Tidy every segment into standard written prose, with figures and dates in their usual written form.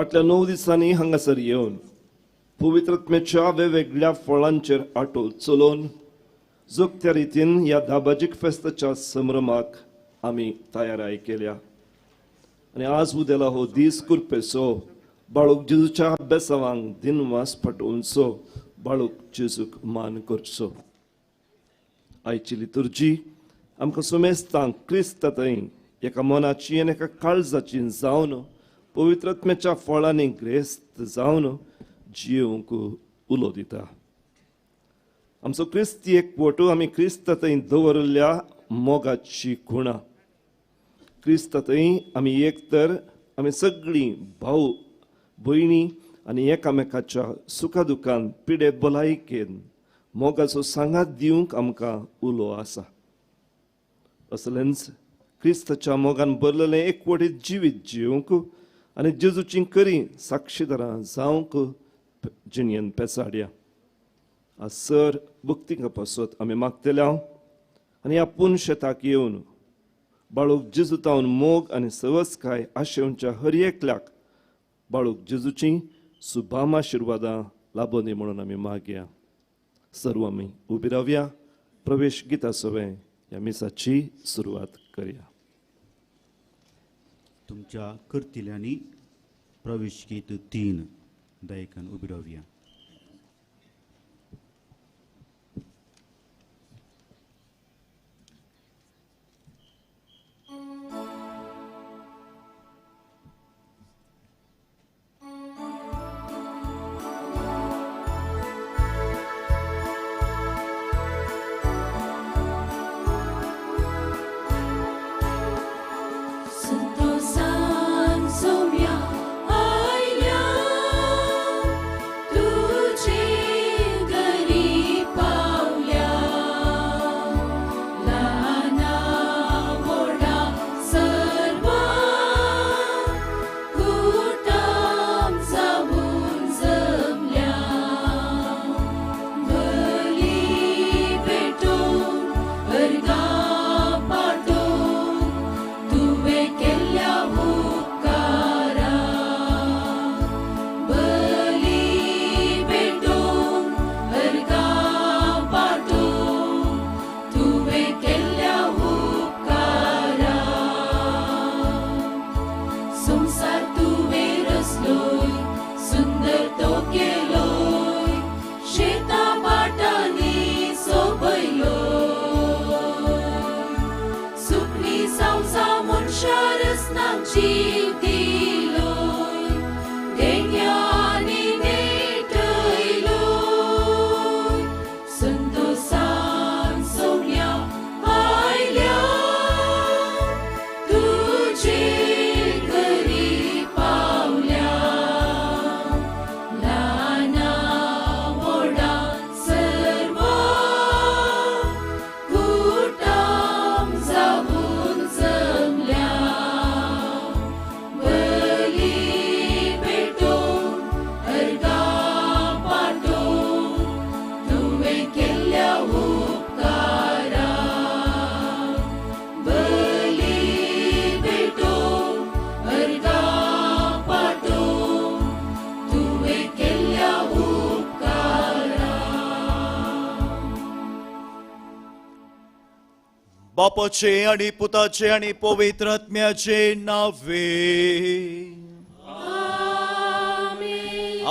फाटल्या 9 दिसांनी हांगासर येवन पवित्रत्मेच्या वेगवेगळ्या फळांचेर आटोल चलोवन जोगत्या रितीन ह्या दाबाजीक फेस्ताच्या संभ्रमाक आमी तयाराय केल्या. आनी आज उदेला हो दीस कुरपेचो बाळूक जेजूच्या अभ्यासावांक दिनवास पाठोवचो, बाळूक जेजूक मान करचो. आयची लितुर्जी आमकां सुमेस्तांक क्रिस्ता थंय एका मनाची आनी एका काळजाची जावन पवित्रत्म्याच्या फळांनी ग्रेस्त जावन जियोवंक उलो दिता. आमचो क्रिस्ती एकवटू आमी क्रिस्ता थंय दवरिल्ल्या मोगाची खुणा. क्रिस्ता थंय आमी एक तर आमी सगळीं भाव भयणी आनी एकामेकाच्या सुखा दुखान पिडे भलायकेन मोगाचो सांगात दिवंक आमकां उलो आसा. असलेंच क्रिस्ताच्या मोगान भरलेलें एकवटीत जिवीत जिवंक आनी जेजूची करी साक्षीदारां जावंक जिणेन पेसाडया. आज सर भक्तींक पासत आमी मागतले आनी आपूण शेताक येवन बाळूक जेजू तावन मोग आनी सवसकाय आशेवच्या हर एकल्याक बाळूक जेजूची सुभाम आशिर्वादां लाबोनी म्हणून आमी मागया. सर्व आमी उबी रावया, प्रवेश गिता सवें ह्या मिसाची सुरवात करया. तुमच्या करतिल्यांनी प्रवेश गीत 3 दायकान उबी रावया. बापाचे आणि पुताचे आणि पवित्र आत्म्याचे नावे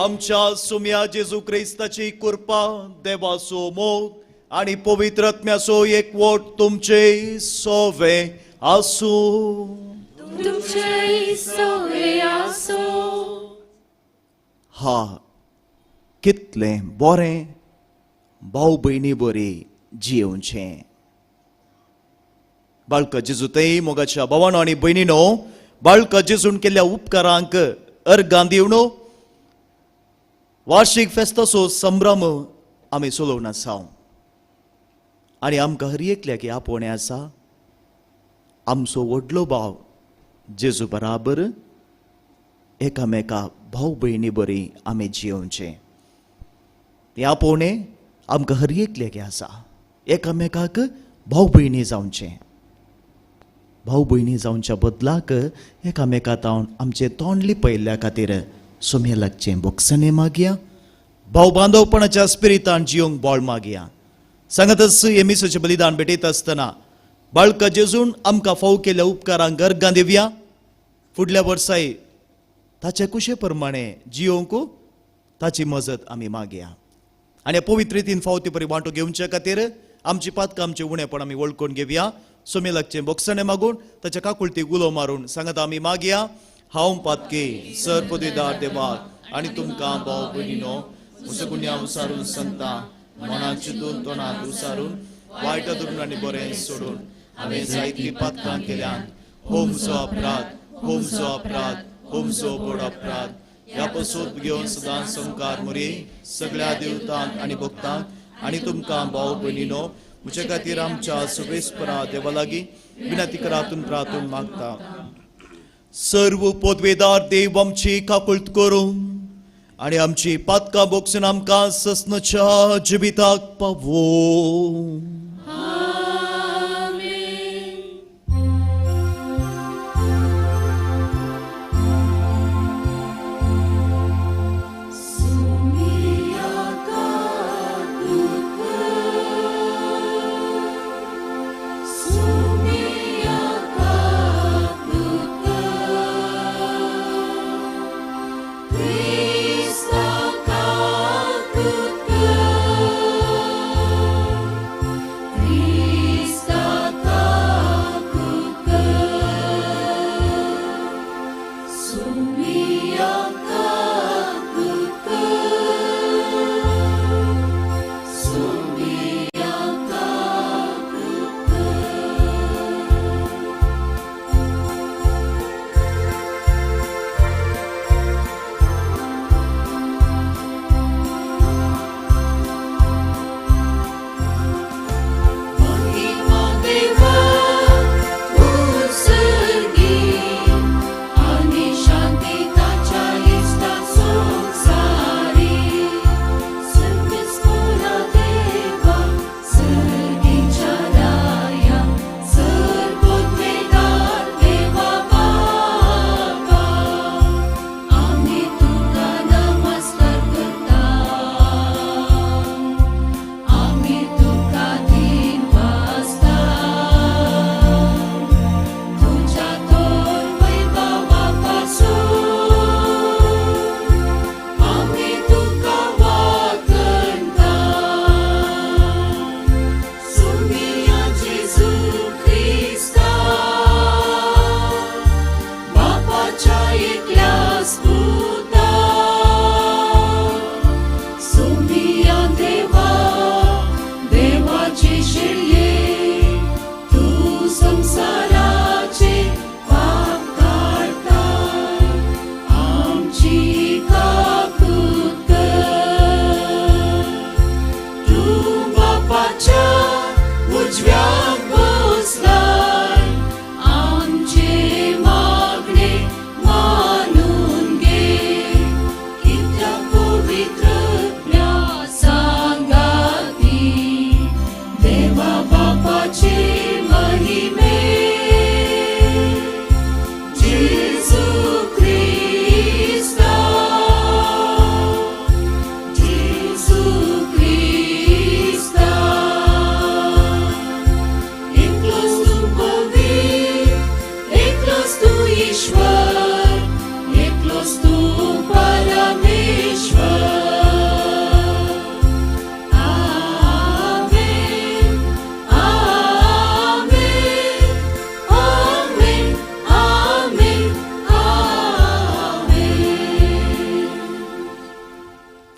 आमच्या सुम्या जेजू क्रिस्ताची कृपा, देवाचो मोग आणि पवित्र आत्म्याचो एकवट तुमचे सोवे आसूं. तुमचे सोवे आसूं. हा कितलें बरें भाव भयणी बरी जियेवचें. बाळका जेजू थंय मोगाच्या भावानो आनी भयणीनो, बाळका जेजून केल्ल्या उपकारांक अर्गां दिवन वार्षिक फेस्ताचो संभ्रम आमी चलोवन आसा. आनी आमकां हर एकल्याक आपोवणें आसा आमचो व्हडलो भाव जेजू बराबर एकामेका भाव भयणी बरी आमी जियोवचें. हें आपोवणें आमकां हर एकल्याक आसा, एकामेकाक भाव भयणी जावचें. भाव भयणी जावच्या बदलाक एकामेका तावन आमचें तोंड लिपयल्ल्या खातीर सोम्या लागचें बोगसणें मागया, भाव बांदवपणाच्या स्पिरितान जियोंक बळ मागया. सांगतच हे मिसाचें बलिदान भेटयता आसतना बाळका जेजून आमकां फाव केल्ल्या उपकारांक गर्गां दिवया. फुडल्या वर्साय ताचे कुशे प्रमाणे जियोंक ताची मजत आमी मागया आनी पवित्र रितीन फावती परी वांटो घेवचे खातीर आमची पातकां आमचें उणेपण आमी वळखून घेवया. सोमी लागचें बोगसणें मागून ताच्या काकुळतीक उलो मारून सांगत आमी मागया. हांव पातकी सर पदवीदार देवाक आनी तुमकां भाव भयणीनो म्हजो गुन्यांव उसारून सांगता, मनांत चिंतून तोंडांत उसारून वायट धरून आनी बरें सोडून हांवें जायतीं पातकां केल्यात. हो म्हजो अपराध, हो म्हजो अपराध, हो म्हजो व्हड अपराध. ह्या पसून घेवन सदां संकार मुरी सगळ्या देवतांक आनी भक्तांक आनी तुमकां भाव भयणीनो म्हजे खातीर आमच्या सुबेस्परा देवा लागीं विनंती करातून प्रातून मागता. सर्व पदवेदार देव आमची काकुळट करूं आनी आमची पातकां बोगसून आमकां सस्नच्या जिविताक पावोवं.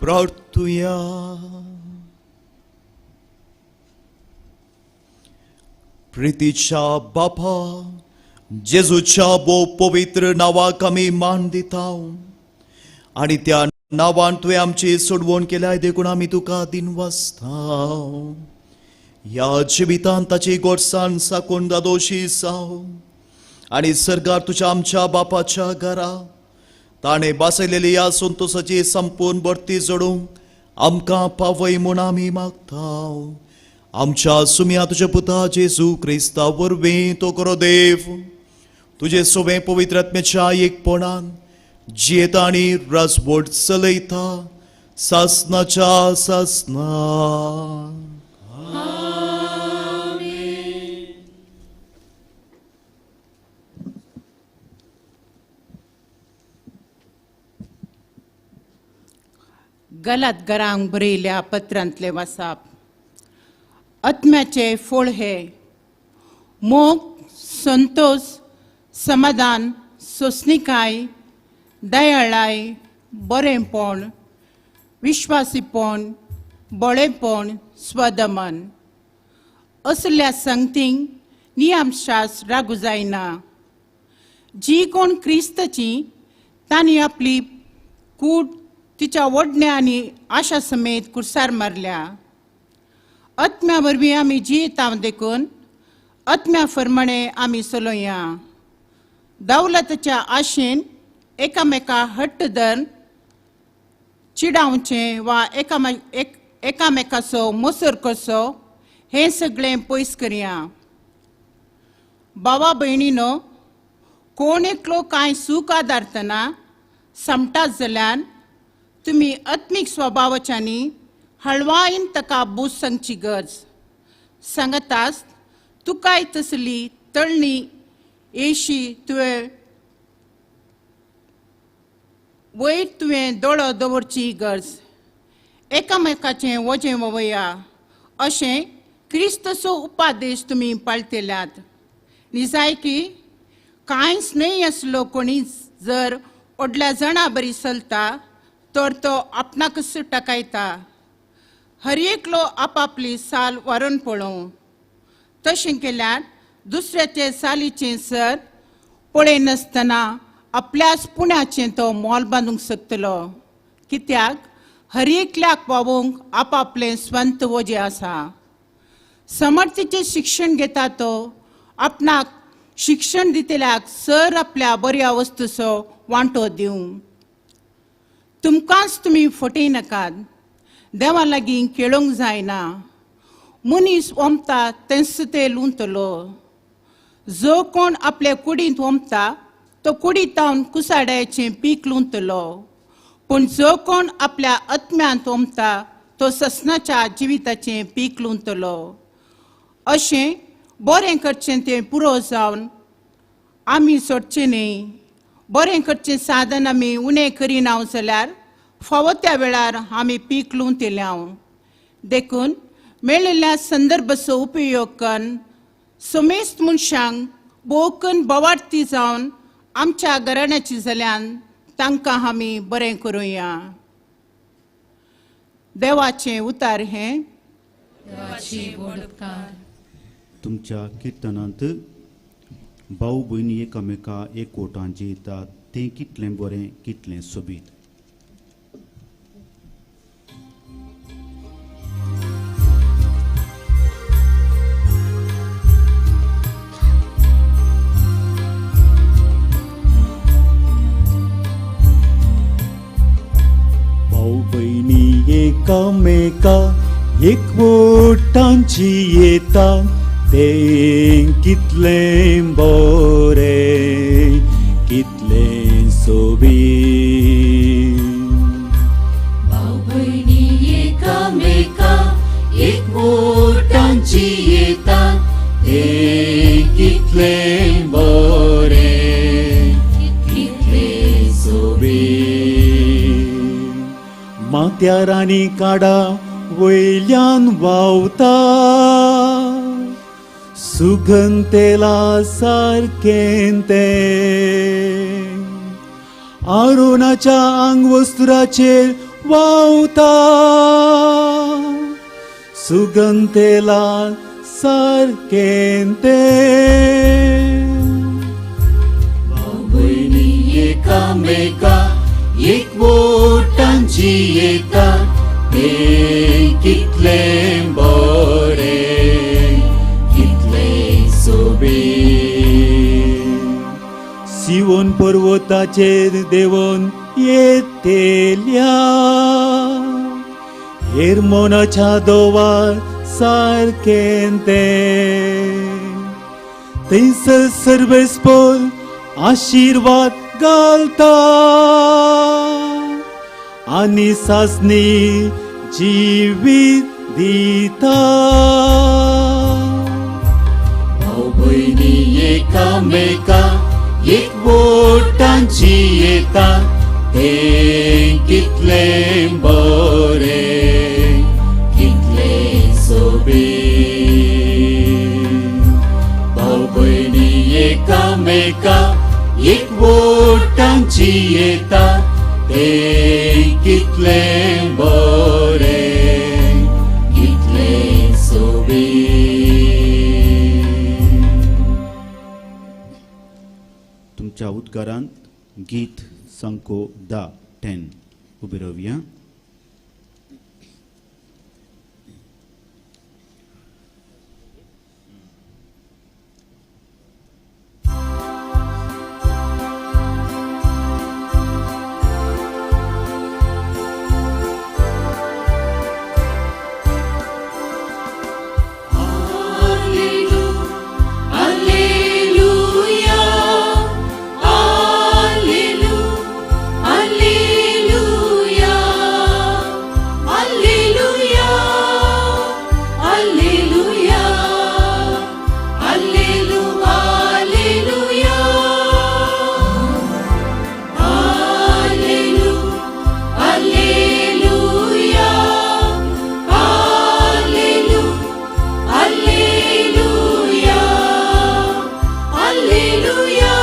प्रार्थुया. प्रितीच्या बापा जेजूच्या भोव पवित्र नांवाक आमी मान दिता आनी त्या नांवान तुवें आमची सोडवण केल्या देखून आमी तुका दिनवासता. ह्या जिवितांत ताची गोडसाण साकून दादोशी जाव आनी सरकार तुज्या आमच्या बापाच्या घरा ताणें बसयलेली ह्या संतोसाची संपूर्ण भरती जोडूंक आमकां पावय म्हूण आमी मागता. आमच्या सुम्या तुज्या पुता जेजू क्रिस्ता वरवीं तो करो देव तुजे सोबें पवित्र आत्म्याच्या एकपणान जियेता आनी राजवट चलयता सासनाच्या सासना. गलात घरांक बरयल्या पत्रांतले वासाप. आत्म्याचे फळ हे मोग, संतोष, समाधान, सोंसणीकाय, दयाळाय, बरेंपण, विश्वासीपण, बळेपण, स्वदमन. असल्या संगतींक नियमशास्त्र लागू जायना. जी कोण क्रिस्ताची तांणी आपली कूड तिच्या ओडण्या आनी आशा समेत कुर्सार मारल्या. आत्म्या वरवीं आमी जियेता देखून आत्म्या फरमाणे आमी चलोया. दौलताच्या आशेन एकामेका हट्ट धरून चिडावचें वा एकामेकाचो मोसर करचो हें सगळें पयस करया. बाबा भयणीनो, कोण एकलो कांय सूख आदारतना समटात जाल्यार तुमी आत्मीक स्वभावाच्यांनी हळवायन ताका बूज सांगची गरज सांगतास. तुकाय तसली तळणी येशी तुवें वयर तुवें दोळो दवरची गरज. एकामेकाचें वजें ववया अशें क्रिस्तचो उपादेश तुमी पाळटेल्यात. निजायकी कांयच न्हय आसलो कोणी जर व्हडल्या जाणा बरी चलता तर तो आपणाकच टकायता. हर एकलो आपापली साल वारून पळोवं. तशें केल्यार दुसऱ्याचे सालीचें सर पळयनासतना आपल्याच पुण्याचें तो मोल बांदूंक शकतलो. कित्याक हर एकल्याक पावोवंक आपापलें स्वंत वजें आसा. समर्थीचें शिक्षण घेता तो आपणाक शिक्षण दितल्याक सर आपल्या बऱ्या वस्तूचो वांटो दिवं. तुमकांच तुमी फटयनाकात. देवा लागीं खेळोंक जायना. मनीस ओमता तेंच ते लुंतलो. जो कोण आपल्या कुडींत ओमता तो कुडींत कुसाड्याचें पीक लुंतलो. पूण जो कोण आपल्या आत्म्यांत ओमता तो ससनाच्या जिविताचें पीक लुंतलो. अशें बरें करचें तें पुरो जावन आमी सोडचें न्हय. बरें करचें साधन आमी उणें करिना जाल्यार फावो त्या वेळार आमी पीक लुंवतले. देखून मेळिल्ल्या संदर्भाचो उपयोग करून समेस्त मनशांक भोवकन बोवार्ती जावन आमच्या घराण्याची जाल्यान तांकां आमी बरें करुया. देवाचें उतार हें. तुमच्या किर्तनांत भाव भयणी एकामेका एकवटान जियेतात तें कितलें बरें, कितलें सोबीत. भाव भयणी एकामेका एकवटान जियेतात तें कितलें बरें, कितलें सोबीत. भाव भयणी एकामेका एकवटान जियेतात तें कितलें बरें, कितलें सोबीत. माथ्यार आनी काडा वयल्यान व्हांवता सुगंध तेला सारकें तें आरोनाच्या आंगवस्त्राचेर व्हांवता सुगंध तेला सारकें तें. भाव भयणी एकामेका एकवटान जियेतात तें कितलें बरें, कितलें सोबीत. सिवोन पर्वताचेर देंवन येतेल्या हेरमोनाच्या दोवार सारकें तें थंयसर सर्वेस्पोर आशिर्वाद घालता आनी सासणी जिवीत दिता. भाव भयणी एकामेका एकवटांची येता तें कितलें बरें कितलें सोबीत. भाव भयणी एकामेका एकवटांची येता तें कितलें बरें कितलें सोबीत. तुमच्या उद्गारांत गीत संको 10 उबे रावया. Alleluia, Alleluia, Alleluia, Alleluia, Alleluia, Alleluia, Alleluia, Alleluia, Alleluia,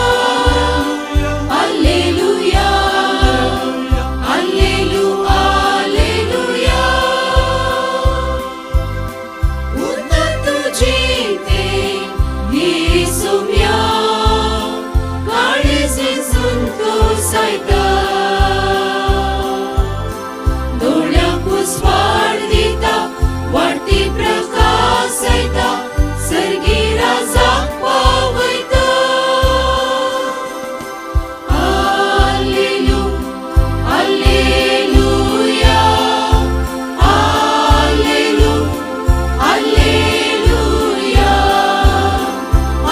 Alleluia, Alleluia, Alleluia. उरता तुझे ते येसुम्या काळीज संतोषायता दोळ्यांक उजवाड दिता वाडटी प्रकाशयता सर्गी राजाक पावयता. Alleluia, Alleluia, Alleluia, Alleluia,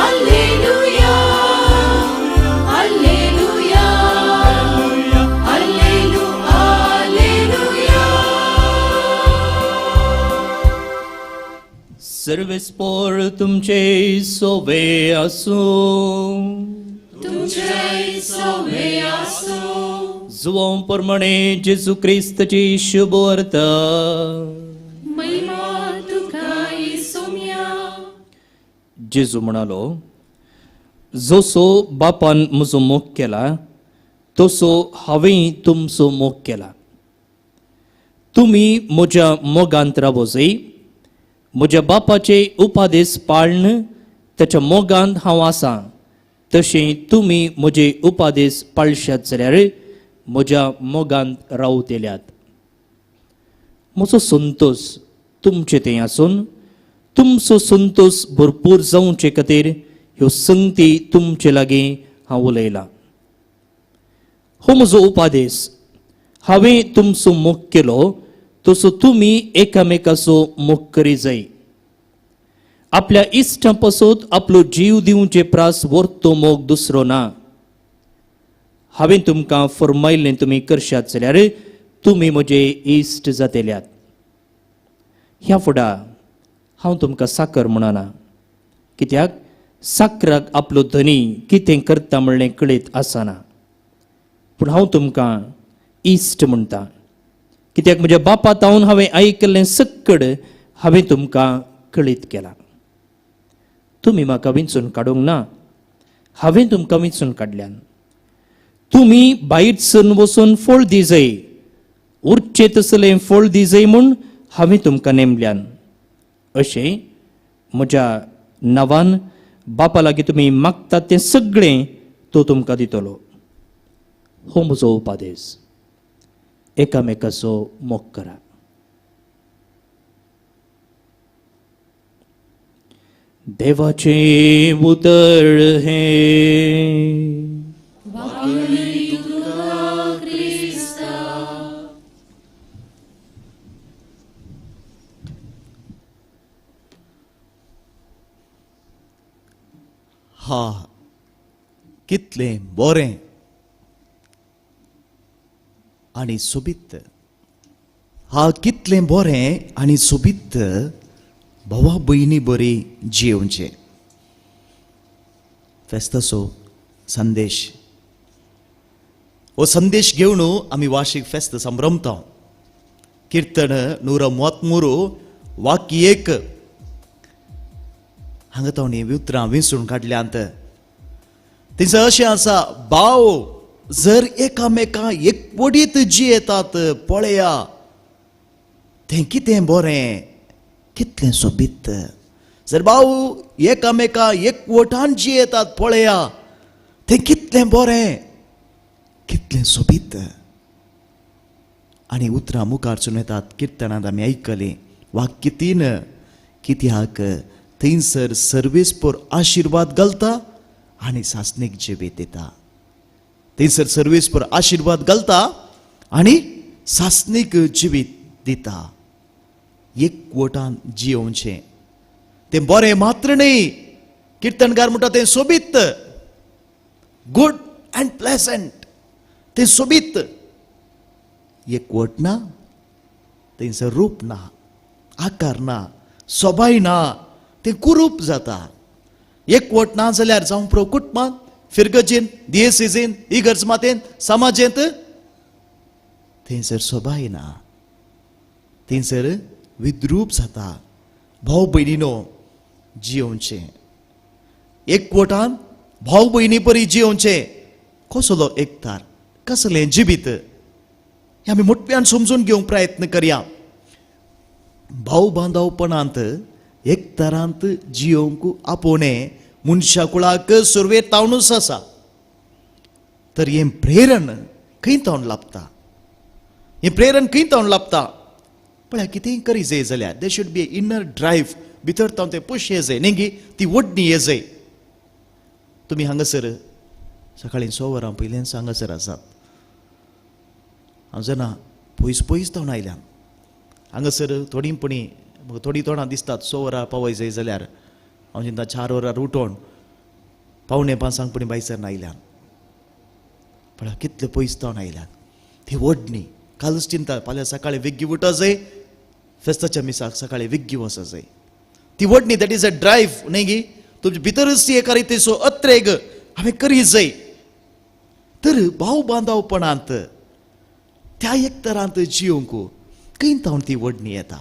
Alleluia, Alleluia, Alleluia, Alleluia. सर्वेस्पोर तुमचे सोवे आसूं. तुझे सोवे आसूं. जुवां प्रमाणे जेजू क्रिस्ताची शुभवार्ता. महिमा तुका येसुम्या. जेजू म्हणालो, जसो बापान म्हजो मोग केला तसो हांवें तुमचो मोग केला. तुमी म्हज्या मोगांत रावो जाय. म्हज्या बापाचे उपादेश पाळन ताच्या मोगांत हांव आसा तशें तुमी म्हजे उपादेश पाळशात जाल्यार म्हज्या मोगांत रावतल्यात. म्हजो संतोश तुमचे थंय आसून तुमचो संतोश भरपूर जावचे खातीर ह्यो संगती तुमचे लागीं हांव उलयलां. हो म्हजो उपादेश, हांवें तुमचो मोग केलो तसो तुमी एकामेकाचो मोग करी जाय. आपल्या इश्टां पासत आपलो जीव दिवचे प्रास व्हरतो मोग दुसरो ना. हांवें तुमकां फर्मायल्लें तुमी करशात जाल्यार तुमी म्हजे इश्ट जातल्यात. ह्या फुडा हांव तुमकां साकर म्हणना, कित्याक साकराक आपलो धनी कितें करता म्हणलें कळीत आसना. पूण हांव तुमकां इश्ट म्हणटा, कित्याक म्हज्या बापा तावन हांवें आयकल्लें सक्कड हांवें तुमकां कळीत केलां. तुमी म्हाका विंचून काडूंक ना, हांवें तुमकां विंचून काडल्यान. तुमी भायर सरून वचून फळ दिजय, उरचें तसलें फळ दिजय म्हूण हांवें तुमकां नेमल्यान. अशें म्हज्या नांवान बापा लागीं तुमी मागतात तें सगळें तो तुमकां दितलो. हो म्हजो उपादेश, एकामेकाचो मोग करा. देवाचें उतर हें. हा कितलें बरें आनी सोबीत. हा कितलें बरें आनी सोबीत भावा भयणी बरी जियेवचें. फेस्ताचो संदेश, हो संदेश घेवन आमी वार्षिक फेस्त संभ्रमता. किर्तन 133 वाक्य 1 हांगा तांणी उतरां विंचून काडल्यांत. थंयसर अशें आसा, भाव जर एकामेका एकवटीत जियेतात पळया तें कितें बरें, कितलें सोबीत. जर भाव एकामेका एकवटान जियेतात पळया तें कितलें बरें, कितलें सोबीत. आनी उतरां मुखार चलून येतात. किर्तनांत आमी आयकलीं वाक्य 3, कित्याक थंयसर सर्वेस्पोर आशिर्वाद घालता आनी सासणीक जिवीत दिता. थंयसर सर्वेस्पोर आशिर्वाद घालता आनी सासणीक जिवीत दिता. एकवटान जियोवचें तें बरें मात्र न्हय, किर्तनकार म्हणटा तें सोबीत, गुड अँड प्लेसंट, तें सोबीत. एकवट ना, थंयसर रूप ना, आकार ना, सोबाय ना, तें कुरूप जाता. एकवट ना जाल्यार जावं प्रो कुटुंबांत, फिरगजेन, दियेसेजेन, इगर्ज मातेन, समाजेंत थंयसर सोबाय ना, थंयसर विद्रूप जाता. भाव भयणीनो जियोवचें एकवटान, भाव भयणी परी जियोवचें. कसलो एकतार, कसलें जिवीत हें आमी मोठ्यान समजून घेवंक प्रयत्न करया. भाव बांदवपणांत एकतारांत जियोवंक आपोवणें मनशा कुळाक सुरवेक तावनूच आसा. तर हें प्रेरण खंय तावन लाबता, हें प्रेरण खंय तावन लाबता? पळया कितेंय करी जाय जाल्यार there should be a inner drive, भितर तावन तें पुश ये जाय न्ही, ती ओडणी ये जाय. तुमी हांगासर सकाळीं 6 वरां पयल्यान हांगासर आसात. हांव जाणा पयस पयस तावन आयल्यान हांगासर थोडीं पणी म्हाका थोडीं तोंडां दिसतात. 6 वरां पावय जाय जाल्यार हांव चिंता 4 वरां उठोवन 4:45 पणी बायसर आयल्यान. पळय कितले पयस तावन आयल्यान ती ओडणी. कालच चिंता फाल्यां सकाळीं वेग्गी उठा जाय, फेस्ताच्या मिसाक सकाळीं वेग्गी वचो जाय. ती ओडणी, that is a drive न्ही गी, तुमचे भितरच ती एका रितीचो अत्रेग हांवें करी जाय. तर भाव बांदवपणांत त्या एकतरांत जियोवंक खंय तावन ती ओडणी येता,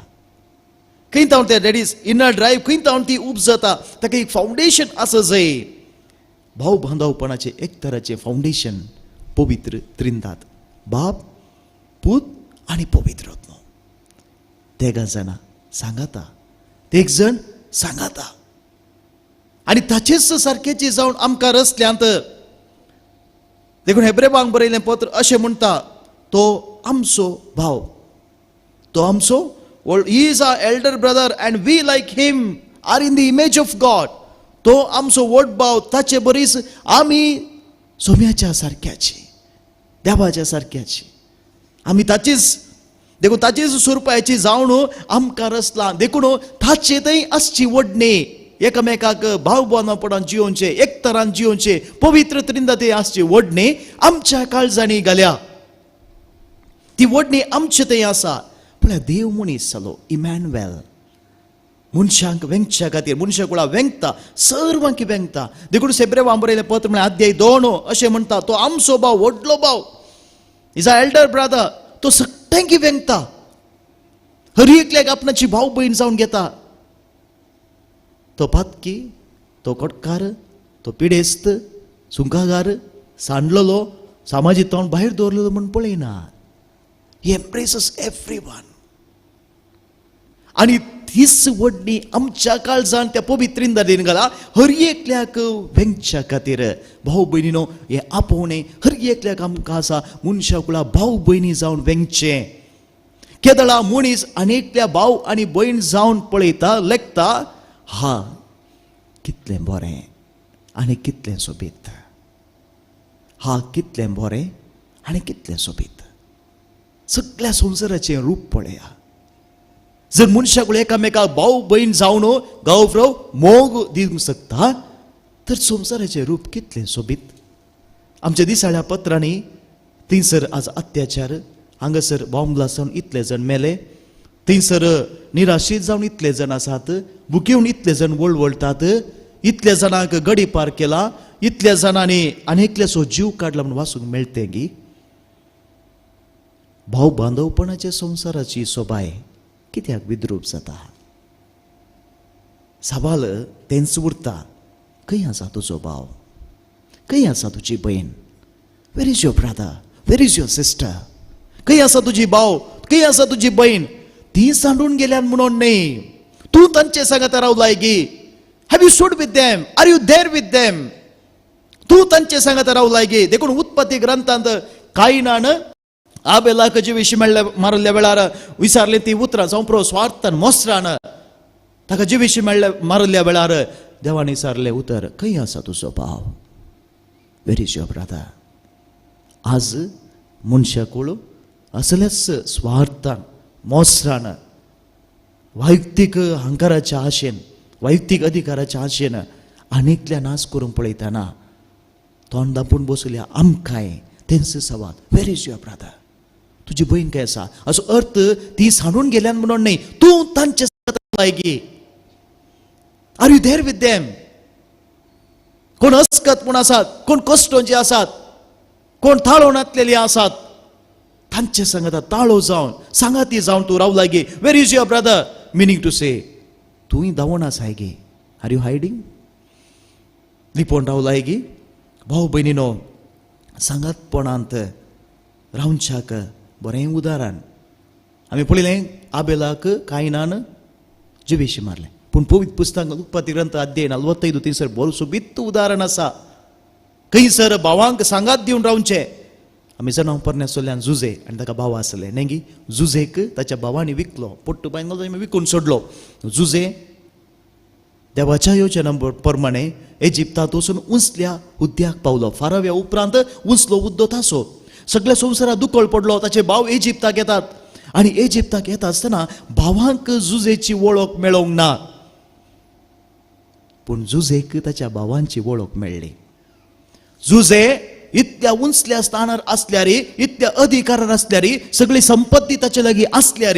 खंय तावन ते that is inner drive, खंय तावन ती उपजता, ताका एक फावंडेशन आसा जाय. भाव बांदवपणाचें एकतराचें फावंडेशन पवित्र त्रिंदात, बाप, पूत आनी पवित्र आत्मो. तेगां जाणां सांगाता, तेग जण सांगाता आनी ताचेच सारकेची जावन आमकां रसल्यांत. देखून हेब्रेवांक बरयलें पत्र अशें म्हणटा, तो आमचो भाव, तो आमचो, he is our elder brother and we like him are in the image of God. तो आमचो व्हड भाव, ताचे बरीच आमी सोम्याच्या सारक्याची, देवाच्या सारक्याची, आमी ताचीच. देखून ताचीच स्वरुपाची जावन आमकां रचला. देखून ताचे थंय आसची ओडणी, एकामेकाक भाव बांदपणान जियोवचें, एकतरान जियोवचें, पवित्र त्रिंदा ते आसची ओडणी आमच्या काळजांनी घाल्या. ती ओडणी आमचे थंय आसा. पळय देव मनीस जालो, इमॅन्युएल, मनशांक वेंगच्या खातीर, मनशा कुळा वेंगता, सर्वांक वेंगता. देखून हेब्रेवांक बरयलें पत्र म्हळ्यार अध्याय 2 अशें म्हणटा, तो आमचो भाव, व्हडलो भाव, is a elder brother, तो सगळ्यांक वेंगता, हर एकल्याक आपणाची भाव भयण जावन घेता. तो पातकी, तो कोटकार, तो पिडेस्त, सुंकागार, सांडलेलो, सामाजीक तोंड भायर दवरलेलो म्हूण पळयना. He embraces everyone. आनी तीच वडणी आमच्या काळजान त्या पवित्रीन दिन घाला हर एकल्याक वेंगच्या खातीर. भाव भयणीनो, हें आपोवणें हर एकल्याक आमकां आसा, मनशा कुळा भाव भयणी जावन वेंगचें. केदळा मनीस आनी एकल्या भाव आनी भयण जावन पळयता, लेखता, हा कितलें बरें आनी कितलें सोबीत, हा कितलें बरें आनी कितलें सोबीत. सगळ्या संवसाराचें रूप पळया. जर मनशाक एकामेकाक भाव भयण जावन गौरव मोग दिवंक शकता तर संवसाराचें रूप कितलें सोबीत. आमच्या दिसाळ्या पत्रांनी थंयसर आज अत्याचार, हांगासर बॉम्ब ब्लास्ट जावन इतले जाण मेले, थंयसर निराशीत जावन इतले जाण आसात, भुकेवन इतले जाण वळवळटात, इतल्या जाणांक गडी पार केला, इतल्या जाणांनी आनी एकल्याचो जीव काडला म्हूण वाचूंक मेळटे गी. भाव बांदवपणाच्या संवसाराची सोबाय कित्याक विद्रूप जाता? सवाल तेंच उरता, खंय आसा तुजो भाव, खंय आसा तुजी भयण? Where is your brother, where is your sister? खंय आसा तुजी भाव, खंय आसा तुजी भयण? ती सांडून गेल्यान म्हणून न्हय, तूं तांचे सांगाता रावलाय गी? Have you stood with them? Are you there with them? तूं तांचे सांगाता रावलाय गी? देखून उत्पत्ती ग्रंथांत कायनान आबेलाक जिविशी मेळ्ळ्या मारल्या वेळार विचारली ती उतरां जावं प्रो स्वार्थान मोसरान ताका जिविशी मेळ्ळ्या मारल्या वेळार देवान विचारलें उतर, खंय आसा तुजो भाव? Where is your brother? आज मनशाकूळ असल्याच स्वार्थान मोसरान वैयक्तीक अहंकाराच्या आशेन, वैयक्तीक अधिकाराच्या आशेन आनीकल्या नाश करूंक पळयतना तोंड दापून बसल्या आमकांय तेंच सवाल, where is your brother? तुजी भयण खंय आसा? असो अर्थ ती सांडून गेल्यान म्हणून न्हय, तूं तांचे गी? Are you there with them? कोण अस्कत म्हूण आसात, कोण कश्टोंचे आसात, कोण ताळो नातलेली आसात, तांचे सांगाता ताळो जावन सांगाती जावन तूं रावला गे? Where is your brother? Meaning to say तूंय धांवून आसाय गे? Are you hiding? लिपोवन रावलाय गे? भाव भयणीनो, सांगातपणांत रावच्याक बरें उदाहरण आमी पळयलें. आबेलाक कायनान जिवेशी मारलें, पूण पवित्र पुस्तक उत्पत्ती ग्रंथ अध्याय 45 थंयसर बरो सोबीत उदाहरण आसा. खंयसर भावांक सांगात दिवन रावचें. आमी जाणां पोरण्या सोल्यान जुजे आनी ताका भाव आसले न्ही गी? जुजेक ताच्या भावांनी विकलो, पोट्टू बायन विकून सोडलो. जुजे देवाच्या योजना प्रमाणे इजिप्तांत वचून उंचल्या हुद्द्याक पावलो. फाराव्या उपरांत उंचलो हुद्दो तासो, सगळ्या संवसाराक दुकळ पडलो. ताचे भाव इजिप्ताक येतात आनी इजिप्ताक येता आसतना भावांक जुजेची वळख मेळोंक ना, पूण जुजेक ताच्या भावांची वळख मेळ्ळी. जुजे इतल्या उंचल्या स्थानार आसल्यार, इतल्या अधिकारार आसल्यार, सगळी संपत्ती ताचे लागीं आसल्यार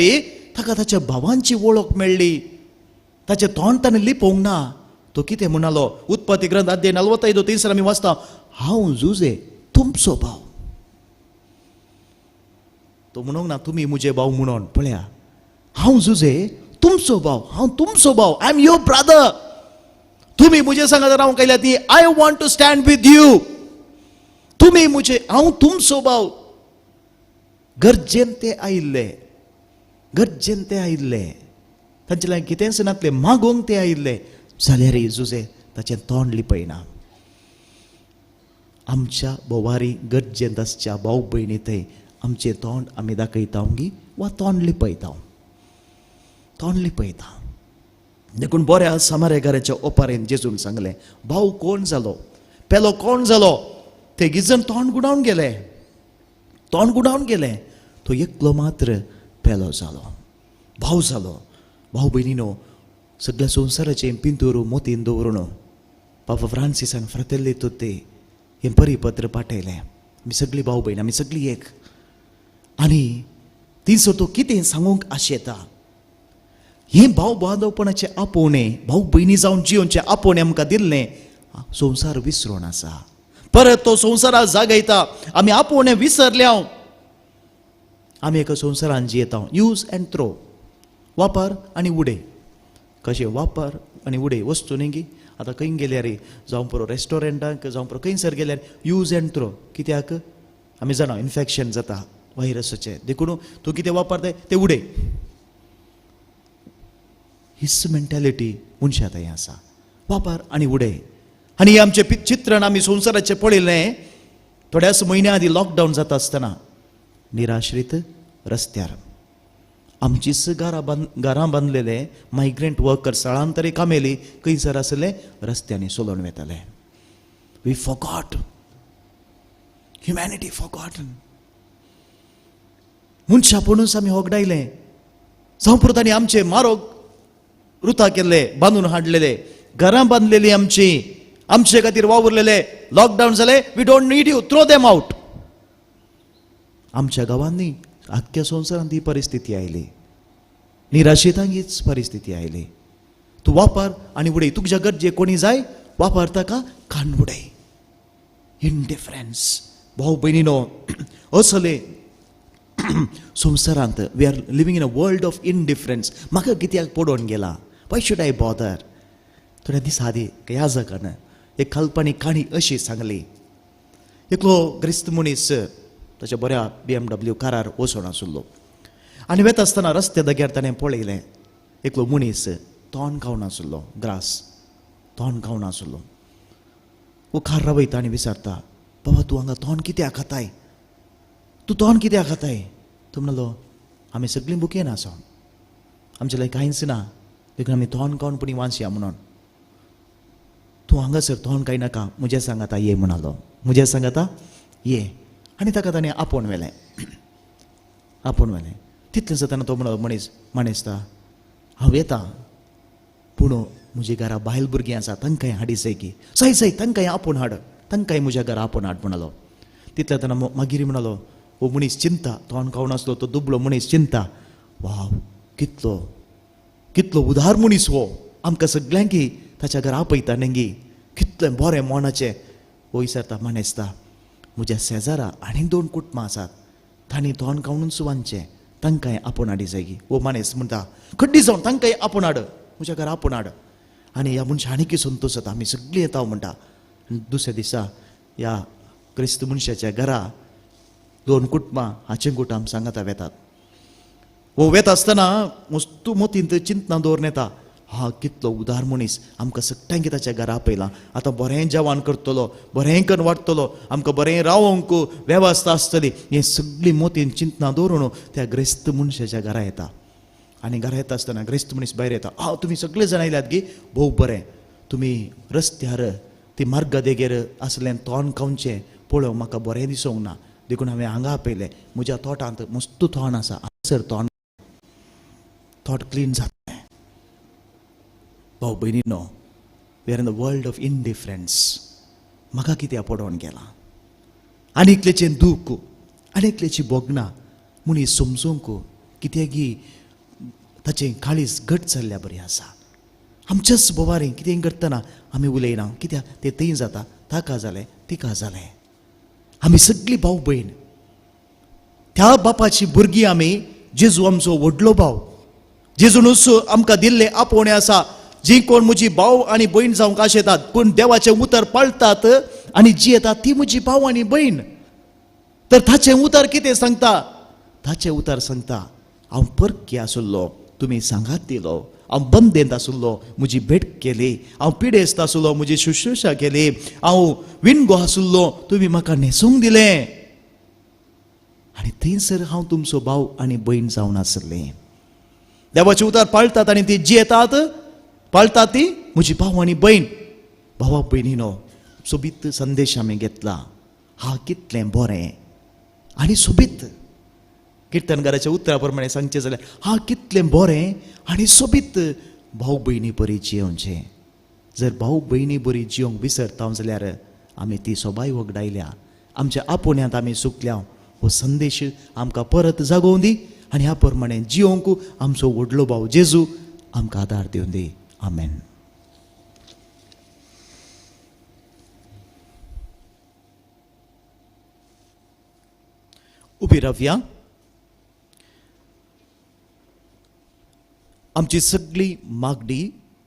ताका ताच्या भावांची वळख मेळ्ळी. ताचें तोंड ताणें लिपोवंक ना. तो कितें म्हणालो? उत्पत्ती ग्रंथ अध्याय 45 थंयसर आमी वाचता, हांव जुजे तुमचो भाव. तो म्हणूंक ना तुमी म्हजे भाव म्हणून. पळया, हांव जुजे तुमचो भाव, हांव तुमचो भाव, I am your brother. तुमी म्हजे सांगात रावंक आयल्या ती, I want to stand with you. तुमी म्हजे, हांव तुमचो भाव. गरजेन ते आयिल्ले, गरजेन ते आयिल्ले, तांचे लागीं कितेंच नासलें, मागूंक ते आयिल्ले. जाल्यार जुजे ताचें तोंड लिपयना. आमच्या बोवारी गरजेंत आसच्या भाव भयणी थंय आमचें तोंड आमी दाखयता गी वा तोंड लिपयता? तोंड लिपयता. देखून बऱ्या समारेकाराच्या ओपारेन जेजून सांगलें, भाव कोण जालो, पेलो कोण जालो? ते गिजन तोंड गुडावन गेले, तोंड गुडावन गेले. तो एकलो मात्र पेलो जालो, भाव जालो. भाव भयणीनो, सगळ्या संवसाराचें पिंतूर मोतीन दवरून पापा फ्रांसिसान फ्रातेल्ली तुत्ते हें परिपत्र पाठयलें. आमी सगळीं भाव भयण, आमी सगळीं एक. आनी थंयसर तो कितें सांगूंक आशेता, हें भाव बांदवपणाचें आपोवणें, भाव भयणी जावन जियोवचें आपोवणें आमकां दिल्लें संवसार विसरोन आसा. परत तो संवसाराक जागयता. आमी आपोवणें विसरल्या. आमी एका संवसारान जियेता, यूज एंड थ्रो, वापर आनी उडय. कशें वापर आनी उडय वस्तू न्ही गी? आतां खंय गेल्यार, जावं पुरो रेस्टॉरंटाक, जावं पुरो खंयसर गेल्यार यूज एंड थ्रो. कित्याक? आमी जाणा इन्फेक्शन जाता व्हायरसाचें, देखून तूं कितें वापरताय तें उडय. हीच मेंटेलिटी मनशा थंय आसा, वापर आनी उडय. आनी आमचें चित्रण आमी संवसाराचें पळयलें थोड्याच म्हयन्या आदीं लॉकडावन जाता आसतना निराश्रीत रस्त्यार आमचीच घरां बांदलेले मायग्रंट वर्कर, स्थळांतरी कामेली खंयसर आसले रस्त्यांनी चलोवन वेताले. We forgot, humanity forgot. मनशापणूच आमी होगडायलें. जावं पुरो तांणी आमचे मारोग रुता केल्ले, बांदून हाडलेले, घरां बांदलेली आमची, आमचे खातीर वावुरलेले. लॉकडावन जालें, we don't need you, throw them out. आमच्या गांवांनी आख्ख्या संवसारांत ही परिस्थिती आयली, निराशेतांक हीच परिस्थिती आयली. तूं वापर आनी उडय, तुज्या गरजे कोणी जाय वापर ताका कान उडय. इनडिफरन्स. भाव भयणीनो, असले संवसारांत we are living in a world of indifference. म्हाका कित्याक पडोवन गेला, why should I bother. थोड्या दिसा आदीं ह्या जगान एक काल्पनीक काणी अशी सांगली. एकलो ग्रिस्त मनीस ताच्या बऱ्या BMW कारार वचून आशिल्लो आनी वेता आसतना रस्त्या दग्यार ताणें पळयलें एकलो मनीस तोंड खावन आशिल्लो, ग्रास तोंड खावन आशिल्लो. वो कार रावयता आनी विचारता, बाबा तूं हांगा तोंड कित्याक खाताय, तूं तोंड कित्याक खाताय? तो म्हणलो, आमी सगळीं बुकेन आसा, आमचे लागीं कांयच ना, देखून आमी तोंड खावन पुणी वांचया म्हणून. तूं हांगासर तोंड काय नाका, म्हज्या सांगाता ये म्हणालो, म्हज्या सांगाता ये. आनी ताका ताणें आपोवन व्हेलें, आपोवन व्हेलें. तितलें जातना तो म्हणलो, मनीस मानेस्ता हांव येता, पूण म्हज्या घरा बायल भुरगीं आसा, तांकांय हाडी जाय की. सय सय तांकांय आपोवन हाड, तांकांय म्हज्या घरा आपोवन हाड म्हणालो. तितल्या तेन्ना मागीर म्हणालो, हो मनीस चिंता, तोंड खावन आसलो तो दुबळो मनीस चिंता, वाव कितलो कितलो उदार मनीस हो, आमकां सगल्यांकी ताच्या घरा आपयता न्ही, कितलें बरें मनाचें. हो विचारता, मानेस्ता म्हज्या शेजारा आनीक 2 कुटुंबां आसात, तांणी तोंड खावनूच वांचचें, तांकांय आपोवन हाडी जाय. हो मानेस म्हणटा, खड्डी जावन तांकांय आपोवन हाड, म्हज्या घरा आपोवन हाड. आनी ह्या मनशा आनीकय संतोश जाता, आमी सगळीं येता म्हणटा. दुसऱ्या दिसा ह्या क्रिस्त मनशाच्या घरा 2 कुटुंबां हाचें कुटुंब सांगाता वेतात. हो वेता आसतना मस्तू मोतींत चिंतना दवरून येता, हा कितलो उदार मनीस, आमकां सगळ्यांक ताच्या घरा आपयला, आतां बरें जेवण करतलो, बरें करून वाडटलो, आमकां बरें रावंक वेवस्था आसतली. हें सगळीं मोतीन चिंतना दवरून त्या ग्रेस्त मनशाच्या घरा येता. आनी घरा येता आसतना ग्रेस्त मनीस भायर येता, हा तुमी सगळे जाण आयल्यात गी, भोव बरें, तुमी रस्त्यार ती मार्गा देगेर आसलें तोंड खावचें पळोवंक म्हाका बरें दिसूंक ना, देखून हांवें हांगा आपयलें, म्हज्या तोटांत मस्त तोंड आसा, हांगासर तोंड तोट क्लीन जातलें. भाव भयणीनो, we are in the world of indifference. म्हाका कित्याक पडोवन गेलां, आनी एकल्याचें दूख आनी एकल्याची भोगणां मनीस समजूंक कित्याकी ताचें काळीज घट जाल्ल्या बरी आसा. आमच्याच बोवारी कितें करतना आमी उलयना, कित्याक तें थंय जाता, ताका जालें तिका जालें. आमी सगळीं भाव भयण त्या बापाची भुरगीं आमी. जेजू आमचो व्हडलो भाव, जेजूनच आमकां दिल्लें आपोवणें आसा, जी कोण म्हजी भाव आनी भयण जावंक आशेतात, पूण देवाचें उतर पाळटात आनी जियेतात ती म्हजी भाव आनी भयण. तर ताचें उतर कितें सांगता? ताचें उतर सांगता, हांव परकी आशिल्लो तुमी सांगात दिलो, हांव बंदेंत आशिल्लो म्हजी भेट केली, हांव पिडेस्त आशिल्लो म्हजी शुश्रूषा केली, हांव विणगो आशिल्लो तुमी म्हाका न्हेसूंक दिलें, आनी थंयसर हांव तुमचो भाव आनी भयण जावन आसलें. देवाचें उतर पाळटात आनी ती जियेतात, पाळटात ती म्हजी भाव आनी भयण. भावा भयणीनो, सोबीत संदेश आमी घेतला, हा कितलें बरें आनी सोबीत. किर्तनकाराच्या उतरा प्रमाणे सांगचें जाल्यार, हा कितलें बरें आनी सोबीत भाव भयणी बरी जियोवचें. जर भाव भयणी बरी जियोंक विसरता जाल्यार आमी ती सोबाय वगडायल्या, आमच्या आपोवण्यांत आमी चुकल्या. हो संदेश आमकां परत जागोवं दी आनी ह्या प्रमाणे जियोंक आमचो व्हडलो भाव जेजू आमकां आदार दिवन दी. आमेन. उबी रावया. आमची सगळी मागणी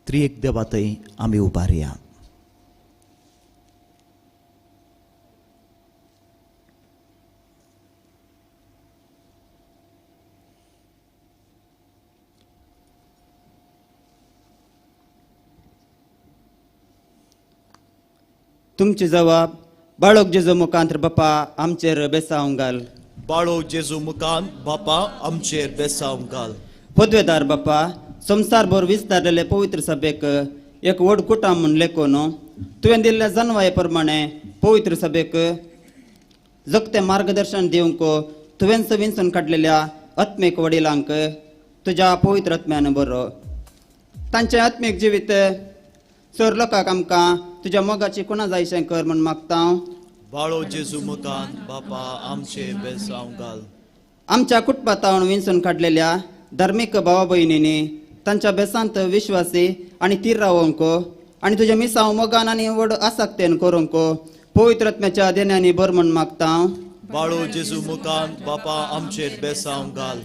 त्रिएक देवा थंय आमी उबारया. तुमची जबाब बाळोक जेजू मुखांत बापा आमचेर बेसावंक घाल. बाळोक जेजू मुखांत बापा आमचेर बेसावंक घाल. पदवेदार बापा, संवसारभर विस्तारलेले पवित्र सभेक एक व्हड कुटाम म्हूण लेखून तुवें दिल्ल्या जनवाये प्रमाणे पवित्र सभेक जगतें मार्गदर्शन दिवंक तुवेंच विंचून काडलेल्या आत्मीक वडिलांक तुज्या पवित्र आत्म्यान बरो. तांचें आत्मीक जिवीत सर लोकांक आमकां तुज्या मोगाची कुणा जायशें कर म्हूण मागता. बाळो जेजू मुखांत बापा आमचे बेसावंक घाल. आमच्या कुटुंबातावन विंचून काडलेल्या धार्मीक भावा भयणींनी तांच्या बेसांत विश्वासी आनी थीर रावोंक आनी तुज्या मिसांव मोगान आनी व्हड आसक्तेन करूंक पवित्र आत्म्याच्या देण्यांनी बर म्हूण मागता. बाळो जेजू मुखान बापा आमचेर बेसांव घाल.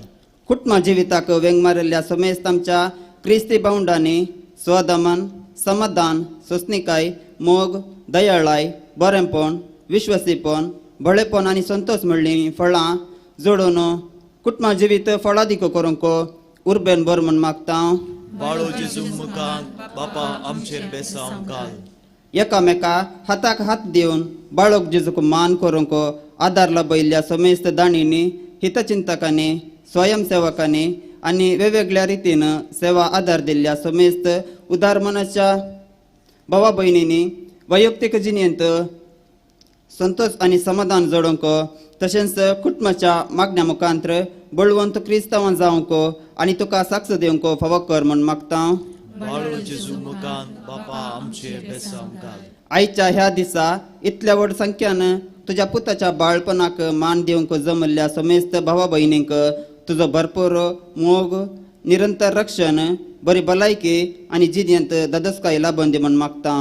कुटुंबा जिविताक वेंग मारिल्ल्या समेस्त आमच्या क्रिस्ती भावंडांनी स्वदमन, समाधान, सोंसणीकाय, मोग, दयाळाय, बरेंपण, विश्वासीपण, बळेपण आनी संतोष म्हणलीं फळां जोडून कुटुंबा जिवीत फळादीक करूंक उर्बेन बर म्हूण मागता. बाळो जेजू मुखान बापा आमचेर बेसांव घाल. एकामेका हाताक हात दिवन बाळोक जेजूक मान करूंक आदार लाबयल्ल्या समेस्त दाणींनी, हितचिंतकांनी, स्वयंसेवकांनी आनी वेगवेगळ्या रितीन सेवा आदार दिल्ल्या समेस्त उदार मनाच्या भावा भयणींनी वैयक्तीक जिणेंत संतोष आनी समाधान जोडूंक तशेंच कुटुंबाच्या मागण्या मुखांत्र बळवंत क्रिस्तांवां जावंक आनी तुका साक्ष दिवंक फावो कर म्हूण मागता. बाळो जेजू मुखान बापा आमचेर बेसांव घाल. आयच्या ह्या दिसा इतल्या व्हड संख्यान तुज्या पुताच्या बाळपणाक मान दिवंक जमल्ल्या समेस्त भावा भयणींक तुजो भरपूर मोग, निरंतर रक्षण, बरी भलायकी आनी जिणेंत दादोसकाय लाबून दी म्हूण मागता.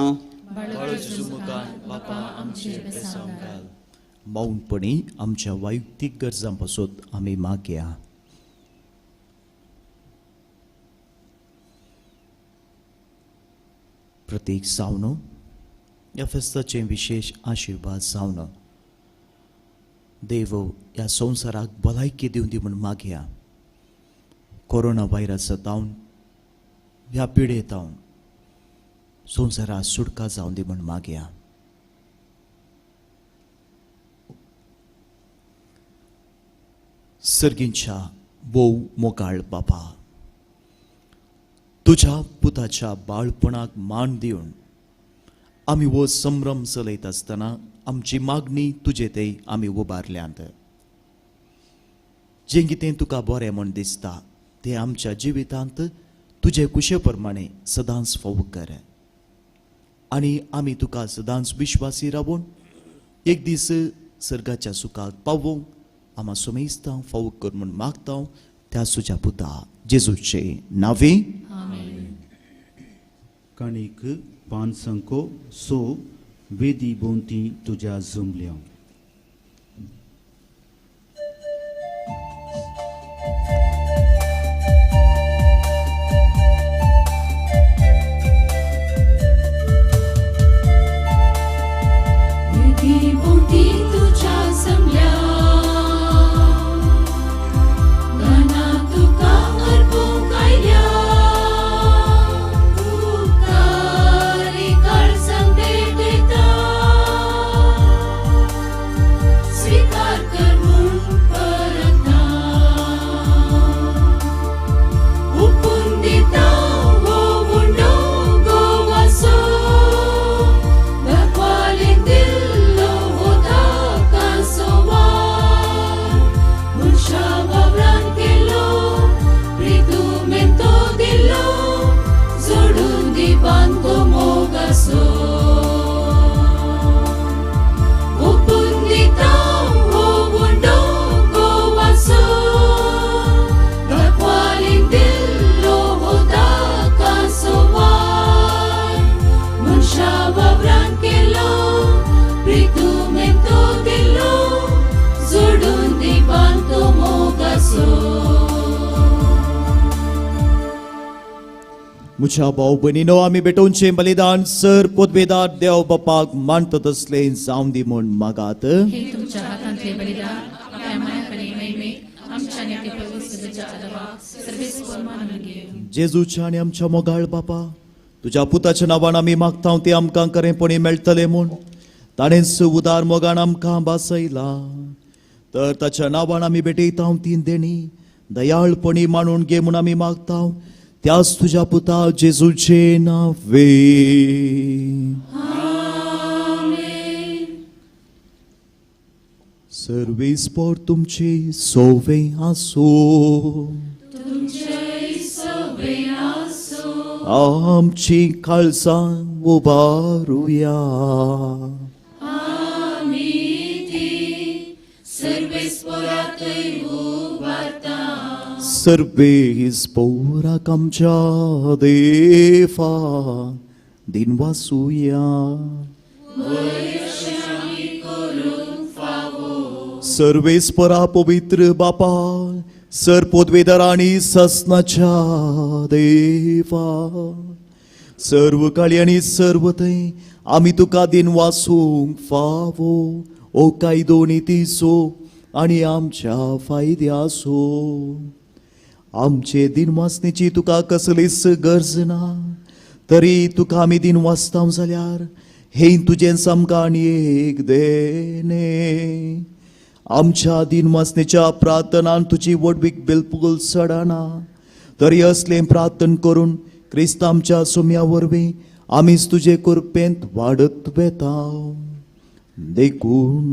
बाळो जेजू मुखान बापा आमचेर बेसांव घाल. मौनपणी आमच्या वैयक्तीक गरजां पासत आमी मागया. प्रतीक जावन ह्या फेस्ताचे विशेश आशिर्वाद जावन देव ह्या संवसाराक भलायकी दिवन दी म्हूण मागया. कोरोना व्हायरस जावन ह्या पिडेतावन संवसाराक सुटका जावन दी म्हूण मागया. सर्गींच्या भोव मोगाळ बापा, तुज्या पुताच्या बाळपणाक मान दिवन आमी हो संभ्रम चलयत आसतना आमची मागणी तुजे ते आमी उबारल्यांत. जें कितें तुका बरें म्हूण दिसता तें आमच्या जिवितांत तुजे कुशे प्रमाणे सदांच फावो कर आनी आमी तुका सदांच विश्वासी रावून एक दीस सर्गाच्या सुखाक पावोवंक आमा सुमेस्तां फावो कर म्हूण मागता त्या तुज्या पुता जेजूचे नांवे. काणीक पांच सो वेदी भोंवती तुज्या जमल्या. वेदी भोंवती तुज्या जमल्या, गाना तुका अर्पूंक आयल्या, उपकारी काळजांक भेटयता, स्विकार कर म्हूण परता, ओपून दिता हो उंडो गोवाचो, दाखवालेन दिल्लो हो दाकांचो वार, मनशा वावरान केलो प्रितुमेन तो दिल्लो, जोडून दी बांदो मोगाचो, ओपून दिता हो उंडो गोवाचो, दाखवालेन दिल्लो हो दाकांचो वार, मनशा वावरान केलो प्रितुमेन तो दिल्लो, जोडून दी बांदो मोगाचो. म्हज्या भाव भयणीनो, आमी भेटोवचें बलिदान सर पोदवेदार देव बापाक मानता तसलें जावं दी म्हूण मागात. हे तुमच्या हातांतले बलिदान आपल्या मायाकडे महिमेक आमच्या आनी आपल्या पवित्र सभेच्या आदाराक सर्वेस्पर मानून घेवं. जेजूच्या आनी आमच्या मोगाळ बापा, तुज्या पुताच्या नांवान आमी मागता तें आमकां खरेंपणी मेळटलें म्हूण ताणेंच उदार मोगान आमकां भासयला. तर ताच्या नांवान आमी भेटयता तीन देणी दयाळपणी मानून घे म्हूण आमी मागता त्याच तुज्या पुता जेजूचे नांवे. आमेन. सर्वेस्पर तुमचे सोवे आसो, तुमचेय सवे आसो. आमची काळजां उबारुया. आमी ती सर्वेस्परा थंय उबारता. सर्वेस पौराक आमच्या देवा दिनवासुया. सर्वेस्परा पवित्र बापा सर पोदवेदार आनी ससनाच्या देवा सर्व काळी आनी सर्व थंय आमी तुका दिनवासूंक फावो ओ कायदो नितीचो आनी आमच्या फायद्याचो. आमचे दिनवासनेची तुका कसलीच गरज ना तरी तुका आमी दिनवासता जाल्यार हें तुजें सामकां आनी एक देणें. आमच्या दिनवासनेच्या प्रार्थनान तुजी व्हडवीक बिलकुल चडना तरी असलें प्रार्थन करून क्रिस्त आमच्या सुम्या वरवीं आमीच तुजे कृपेंत वाडत वेता. देखून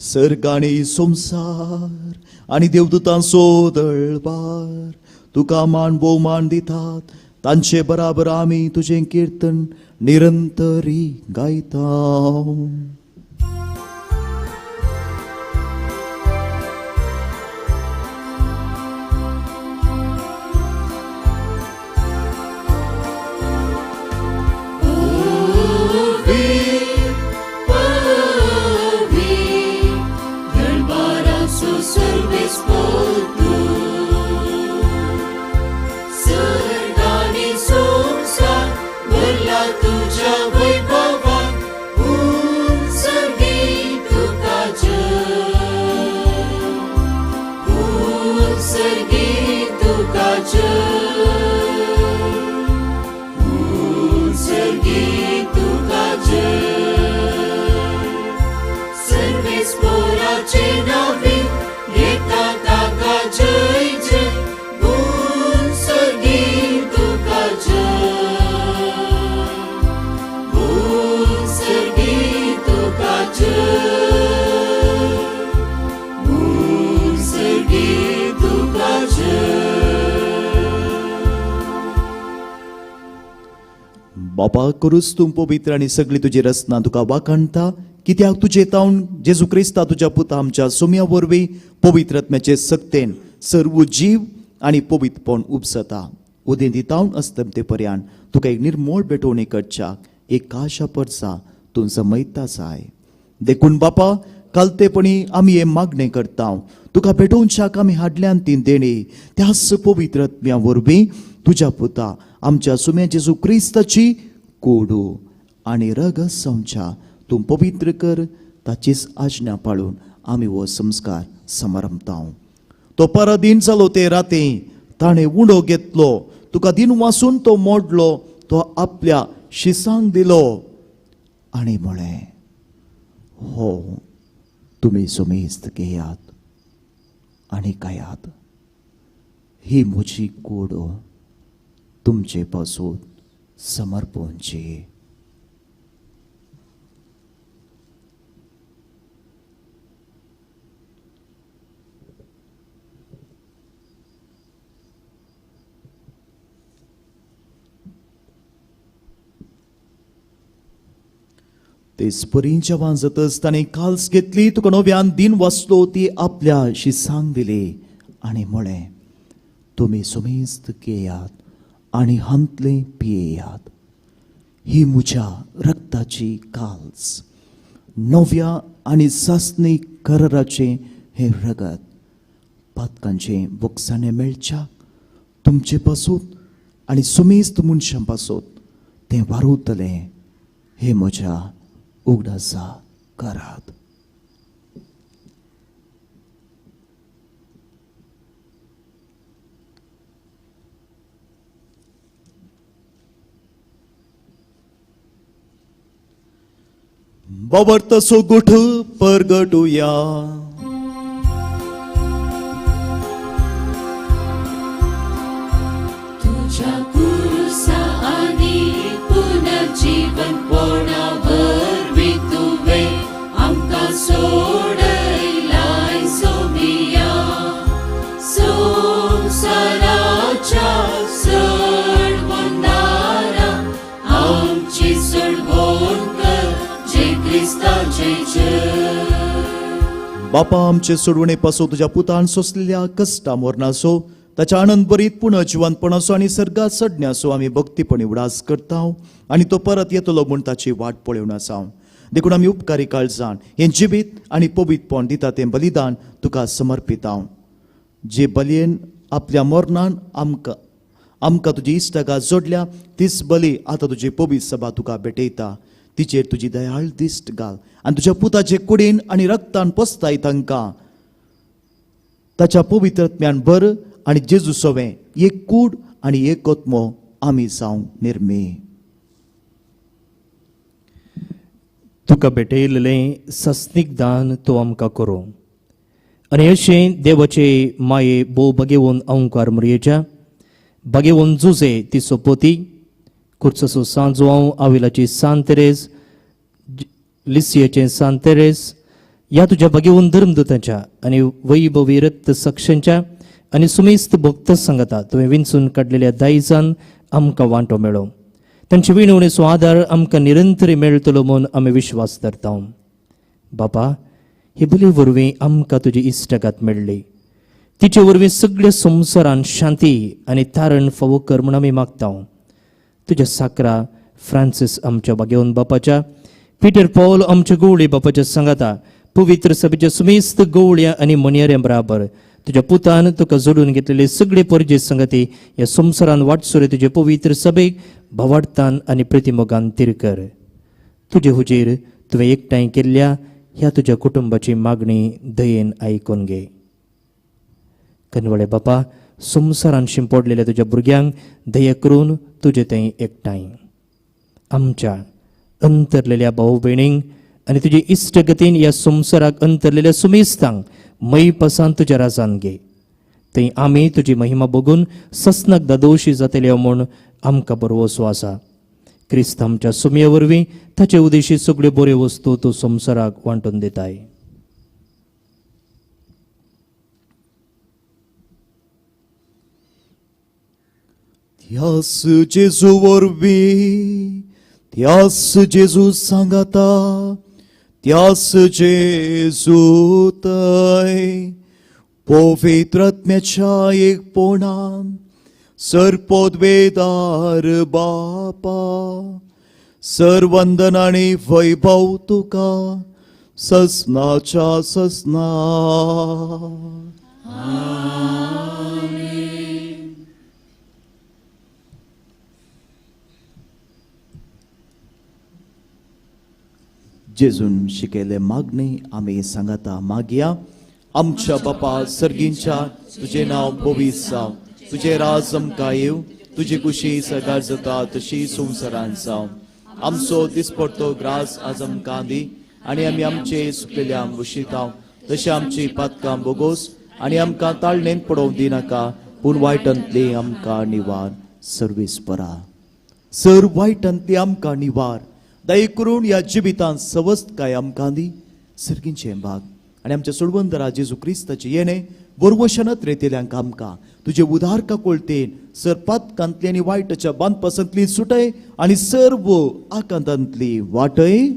सर्ग आनी संवसार आनी देवदूतांचो दळबार तुका मान भोवमान दितात तांचे बराबर आमी तुजें किर्तन निरंतरी गायता. बापा करूच तूं पवित्र आनी सगळी तुजी रचना तुका वाखाणता कित्याक तुजे तावन जेजू क्रिस्ता तुज्या पुता आमच्या सोम्या वरवीं पवित्र आत्म्याचे सक्तेन सर्व जीव आनी पवित्रपण उपसता. उदेंती तावन अस्तमते पर्यान तुका एक निर्मोळ भेटवणी करच्याक एक काशा परसा तूं जमयता जाय. देखून बापा कालतेपणी आमी हें मागणें करता तुका भेटोवच्याक आमी हाडल्यान ती देणी त्याच पवित्र आत्म्या वरवीं तुज्या पुता आमच्या सुम्या जेजू क्रिस्ताची कोडू आनी रगत संवच्या तूं पवित्र कर ताचीच आज्ञा पाळून आमी हो संस्कार समारंभता. तो परादीन जालो ते राती ताणें उंडो घेतलो तुका दिन वासून तो मोडलो तो आपल्या शिसांक दिलो आनी म्हळें हो तुमी सुमेस्त घेयात आनी खायात ही म्हजी कूड तुमचे पासून समर्पणची. तेच परी जेवण जातच ताणें काल्स घेतली तुका नव्यान दिन वाचलो ती आपल्या शिसांक दिली आनी म्हळें तुमी सुमेस्त घेयात आनी हांतलें पियेयात ही म्हज्या रक्ताची काल्स नव्या आनी सासणी कराराचें हें रगत पातकांचें बोगसाणें मेळच्या तुमचे पासून आनी सुमेस्त मनशां पासून तें वारवतलें हें म्हज्या उगडासा करात. बाबर तसो गोठ परगटुया. तुझ्या कुरुसा आनी पुनर्जीवन पोणा वरवीं तुवें आमकां सोडयलाय सोमिया संवसाराच्या सडवणारा आमची सडवण कर जय क्रिस्ताचे जय. बापा आमचे सोडवणे पासो तुज्या पुतान सोंसलेल्या कश्टा मरणाचो ताच्या आनंद बरीत पुनः जिवंतपणाचो आनी सर्गात चडण्याचो आमी भक्तीपणी उडास करता आनी तो परत येतलो म्हूण ताची वाट पळोवन आसा. देखून आमी उपकारी काळजान हें जिवीत आनी पवित्रपण दिता तें बलिदान तुका समर्पिता. जे बलयेन आपल्या मरणान आमकां आमकां तुजी इश्टागात जोडल्या तीच बली आतां तुजी पवित्र सभा तुका भेटयता. तिचेर तुजी दयाळ दिश्ट घाल आनी तुज्या पुताचे कुडीन आनी रक्तान पोसताय तांकां ताच्या पवित्रत्म्यान भर आनी जेजू सोवें एक कूड आनी एक आत्मो आमी जावंक निर्मी. तुका भेटयलेलें सस्नीक दान तूं आमकां करूं आनी अशें देवाचे माये भोव बगेवन अंकार मुरयेच्या बगेवन जुजे ती सोपोती कुर्चसो सांजवांव आविलाची सांत तेरेज लिसियेचें सांत तेरेज ह्या तुज्या बगेवन धर्मदूतांच्या आनी वैभवी रक्त सक्षांच्या आनी सुमेस्त भक्त सांगता तुवें विंचून काडलेल्या दायजान आमकां वांटो मेळो. तांचे विणवणेचो आदार आमकां निरंतर मेळटलो म्हूण आमी विश्वास धरता. बापा, हे बली वरवीं आमकां तुजी इश्टागात मेळ्ळी. तिचे वरवीं सगळ्या संवसारान शांती आनी तारण फावो कर म्हूण आमी मागता. तुज्या साकरा फ्रांसीस आमच्या बागेवन बापाच्या, पिटर पॉल आमच्या गवळी बापाच्या सांगाता पवित्र सभेच्या सुमेस्त गवळ्या आनी मनयाऱ्यां बराबर तुज्या पुतान तुका जोडून घेतलेले सगळे परजे संगती ह्या संवसारान वाटसुरे तुजे पवित्र सभेक भावार्थान आनी प्रतिमोगान तिरकर. तुजे हुजीर तुवें एकठांय केल्ल्या ह्या तुज्या कुटुंबाची मागणी दयेन आयकून घे. कनवळे बापा, संवसारान शिंपडलेल्या तुज्या भुरग्यांक दया करून तुजे थंय एकठांय आमच्या अंतरलेल्या भाव भयणींक आनी तुजे इश्टगतीन ह्या संवसाराक अंतरलेल्या सुमेस्तांक मयपासान तुज्या राजान घे. थंय आमी तुजी महिमा बघून ससनाक दादोशी जातले म्हूण आमकां बरवसो आसा. क्रिस्त आमच्या सुमये वरवीं ताचे उदेशी सगळ्यो बऱ्यो वस्तू तूं संवसाराक वांटून दिताय. त्यास जेजू वरवीं, त्यास जेजू सांगाता, त्यास जेजू तय पवित्र आत्म्याच्या एकपणान सर्पोद्वेदार बापा सर्वंदन आनी वैभव तुका ससनाच्या ससना. जेजून शिकयले मागणी आमी सांगाता मागया. आमच्या बापा सर्गींच्या, तुजें नांव पवित्र जावं, तुजें राज आमकां येवं, तुजी कुशी सदां जाता तशी संवसारान जावं. आमचो दिसपडतो ग्रास आज आमकां दी आनी आमी आमचे सुकलेल्यांक वशितांव तशें आमची पातकां बोगोस आनी आमकां ताळणेंत पडोवंक दिनाका, पूण वायटांतली आमकां निवार. सर्वीस परा सर वायटांतली आमकां निवार. दया करून ह्या जिवितांत सवस्तकाय आमकां दी. सर्गींचें भाग आनी आमच्या सोडवंदरा जेजू क्रिस्ताचें येणें बरवशनत रेतेल्यांक आमकां तुजे उदार काकोळतेन सर पातकांतली आनी वायटाच्या बांदपासांतली सुटय आनी सर्व आकांतांतली वाटय.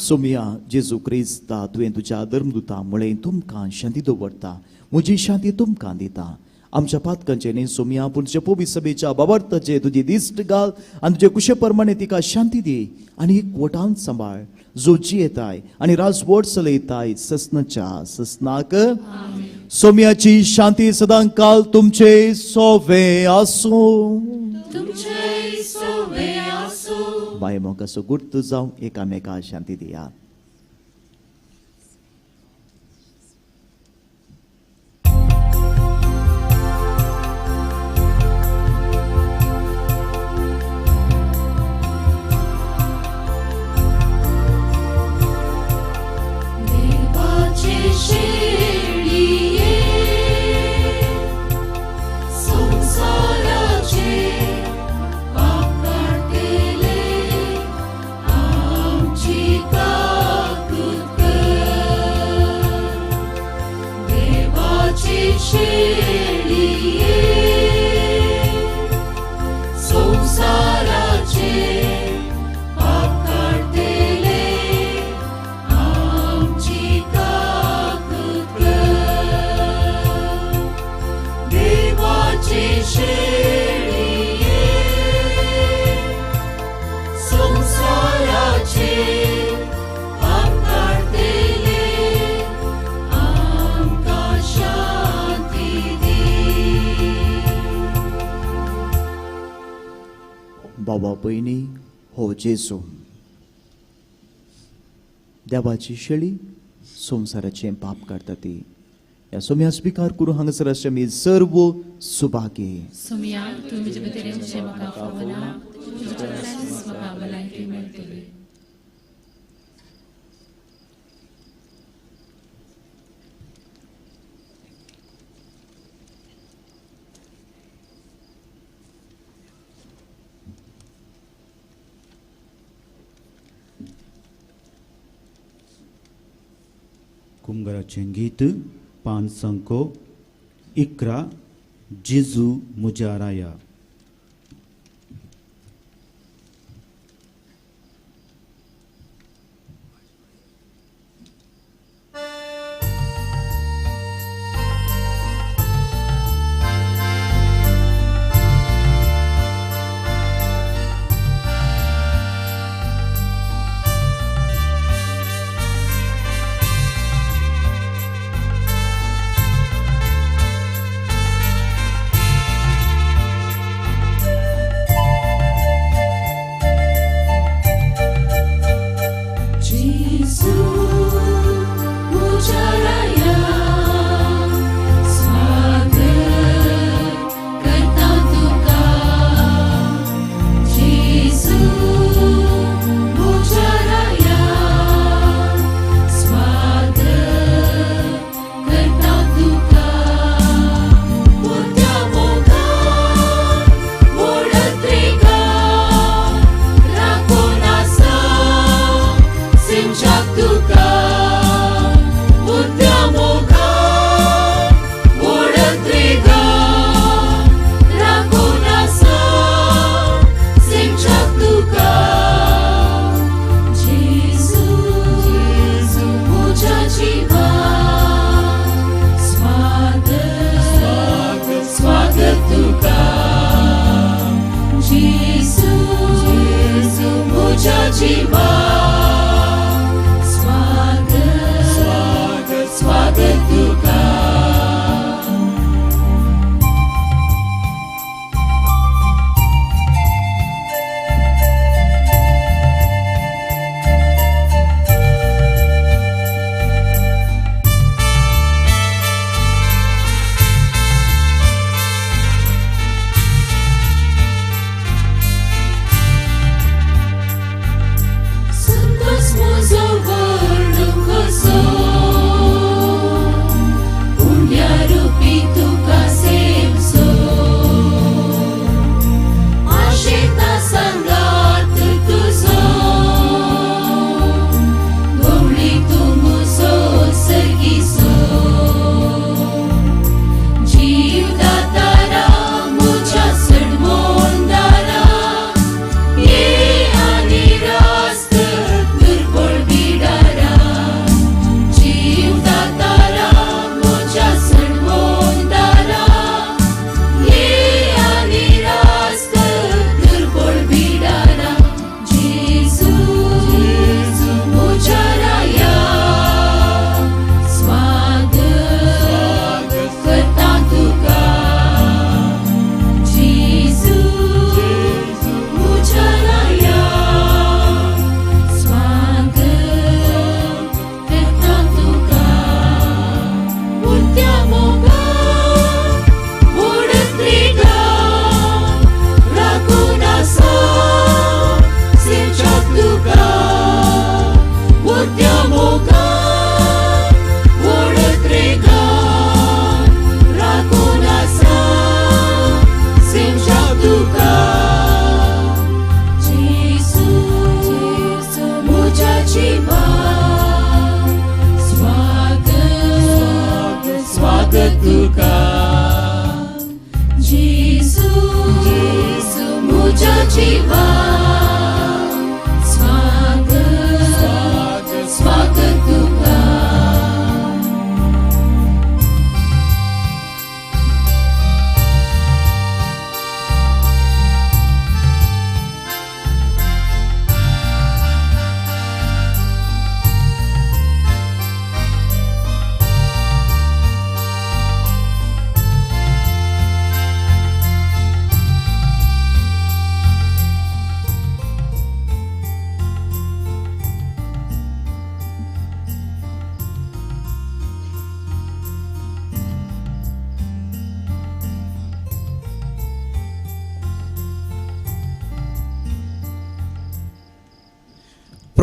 सोमया जेजू क्रिस्ता, तुवें तुज्या धर्मदूता मुळे तुमकां शांती दवरता, म्हजी शांती तुमकां दिता. आमच्या पातकांचे न्ही सोमया, पूण तुज्या पवित्र सभेच्या बाबार्थाचे तुजी दिश्ट घाल आनी तुजे कुशे प्रमाणे तिका शांती दी आनी एक वटान सांबाळ जो जियेताय आनी राजवट चलयताय ससनाच्या ससनाक. सोमयाची शांती सदां काल तुमचे सोवे आसूं. बाय मोगाचो गुर्त जावं एकामेका शांती दिया. संसाराचे पाप काडटले बाबा भयणी, हो जेजू देवाची शेळी संवसाराचें पाप काडटा ती. ह्या सोम्या स्विकार करूं हांगासर आसचे आमी सर्व सुभागी. सोम्या, तूं म्हजे भितर येवचें म्हाका फावना, तुज्या म्हाका भलायकी मेळटली. कुमगराचें गीत 511, जेजू म्हज्या राया.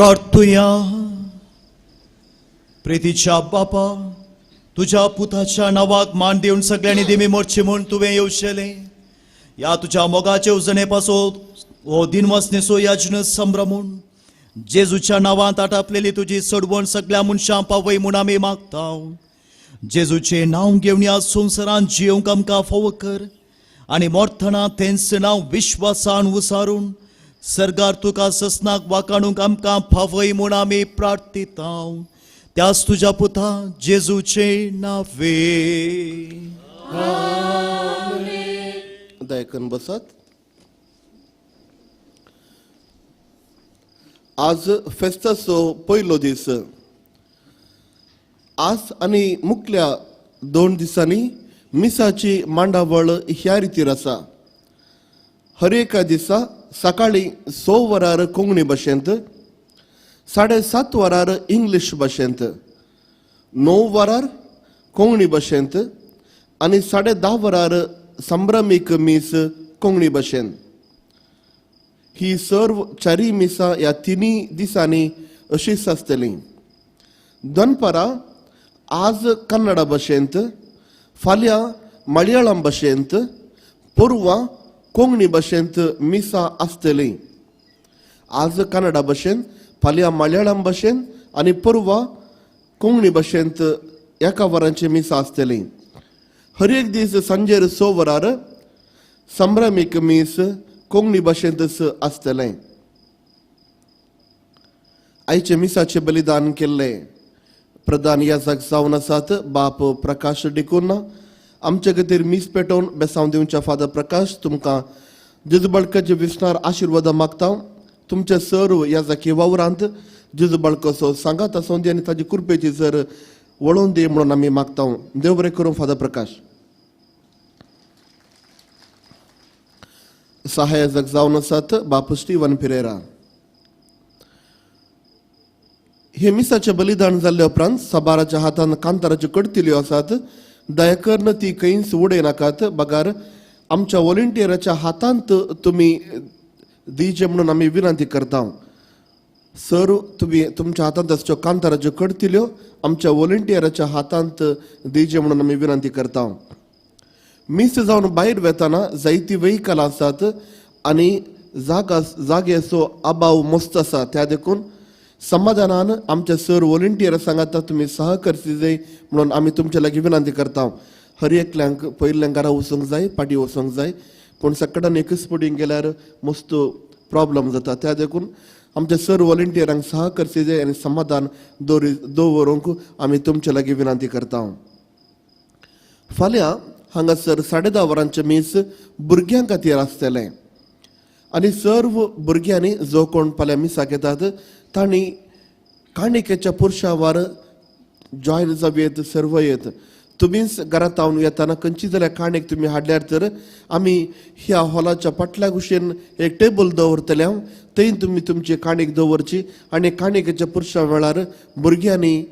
प्रार्थुया. प्रितीच्या बापा, तुज्या पुताच्या नांवाक मान दिवन सगळ्यांनी दिमी मोडची म्हूण तुवें येवचेलें. ह्या तुज्या मोगाचे उजणे पासत हो दिनवासनेचो याजन संभ्रमून जेजूच्या नांवांत आटापलेली तुजी चडवण सगळ्या मनशां पावय म्हूण आमी मागता. जेजूचें नांव घेवन ह्या संवसारांत जियोवंक आमकां फावो कर आनी मरतना तेंच नांव विश्वासान उसारून सर्गार तुका ससनाक वाकाणूंक आमकां फावय म्हूण आमी प्रार्थिता. त्याच तुज्या पुता जेजूचे नावे. दयाकन बसात. आज फेस्ताचो पयलो दीस. आज आनी मुखल्या 2 दिसांनी मिसाची मांडावळ ह्या रितीर आसा. हर एका दिसा सकाळीं 6 वरार कोंकणी भाशेंत, 7:30 वरार इंग्लीश भाशेंत, 9 वरार कोंकणी भाशेंत आनी 10:30 वरार संभ्रमीक मीस कोंकणी भाशेंत. ही सर्व चारी मिसां ह्या 3 दिसांनी अशीच आसतली. दनपारां आज कन्नडा भाशेंत, फाल्यां मलयाळम भाशेंत, परवां कोंकणी भाशेंत मिसां आसतली. आज कन्नडा भाशेंत, फाल्यां मलयाळम भाशेंत आनी परवां कोंकणी भाशेंत 1 वरांची मिसां आसतली. हर एक दीस सांजेर 6 वरार संभ्रमीक मीस कोंकणी भाशेंतच आसतलें. आयचे मिसाचें बलिदान केल्लें प्रधान याजक जावन आसात बाप प्रकाश डिकुन्ना. आमचे खातीर मीस पेटोवन बेसांव दिवच्या फादर प्रकाश, तुमकां जेजू बाळकाचे विसनार आशिर्वादां मागता. तुमचे सर्व याजकी वावरांत जेजू बाळकाचो सांगात आसूं दी आनी ताजी कृपेची जर वळोवन दी म्हणून आमी मागता. देव बरें करूं फादर प्रकाश. सहाय्यक जावन आसात बाप स्टीवन पिरेरा. हे मिसाचें बलिदान जाल्ले उपरांत सबाराच्या हातान कांताराच्यो कडतिल्यो आसात. दया करून ती खंयच उडयनाकात, बगार आमच्या व्हॉलंटियराच्या हातांत तुमी दिवचे म्हणून आमी विनंती करता. सर, तुमी तुमच्या हातांत आसच्यो कांताराच्यो कडतिल्यो आमच्या व्हॉलंटियराच्या हातांत दिवचे म्हणून आमी विनंती करता. मीस जावन भायर वेतना जायती व्हेकलां आसात आनी जाग्याचो अभाव मस्त आसा. त्या देखून समाधानान आमच्या सर व्हॉलंटियर सांगाता तुमी सहकरची जाय म्हणून आमी तुमच्या लागीं विनंती करता. हर एकल्यांक पयल्यांक घरा वचूंक जाय, पाटी वचूंक जाय, पूण सकटान एकच पडीन गेल्यार मस्त प्रॉब्लम जाता. त्या देखून आमच्या सर व्हॉलंटियरांक सहकरची जाय आनी समाधान दवरूंक आमी तुमच्या लागीं विनंती करता. फाल्यां हांगासर 10:30 वरांचें मीस भुरग्यां खातीर आसतलें आनी सर्व भुरग्यांनी जो कोण फाल्यां मिसाक येतात तांणी काणिकेच्या पुरशावार जॉयन जावयेत, सर्व येत. तुमीच घरांत हांव येतना खंयची जाल्यार काणीक तुमी हाडल्यार तर आमी ह्या हॉलाच्या फाटल्या कुशीन एक टेबल दवरतले, थंय तुमी तुमची काणीक दवरची आनी काणिकेच्या पुरशा वेळार भुरग्यांनी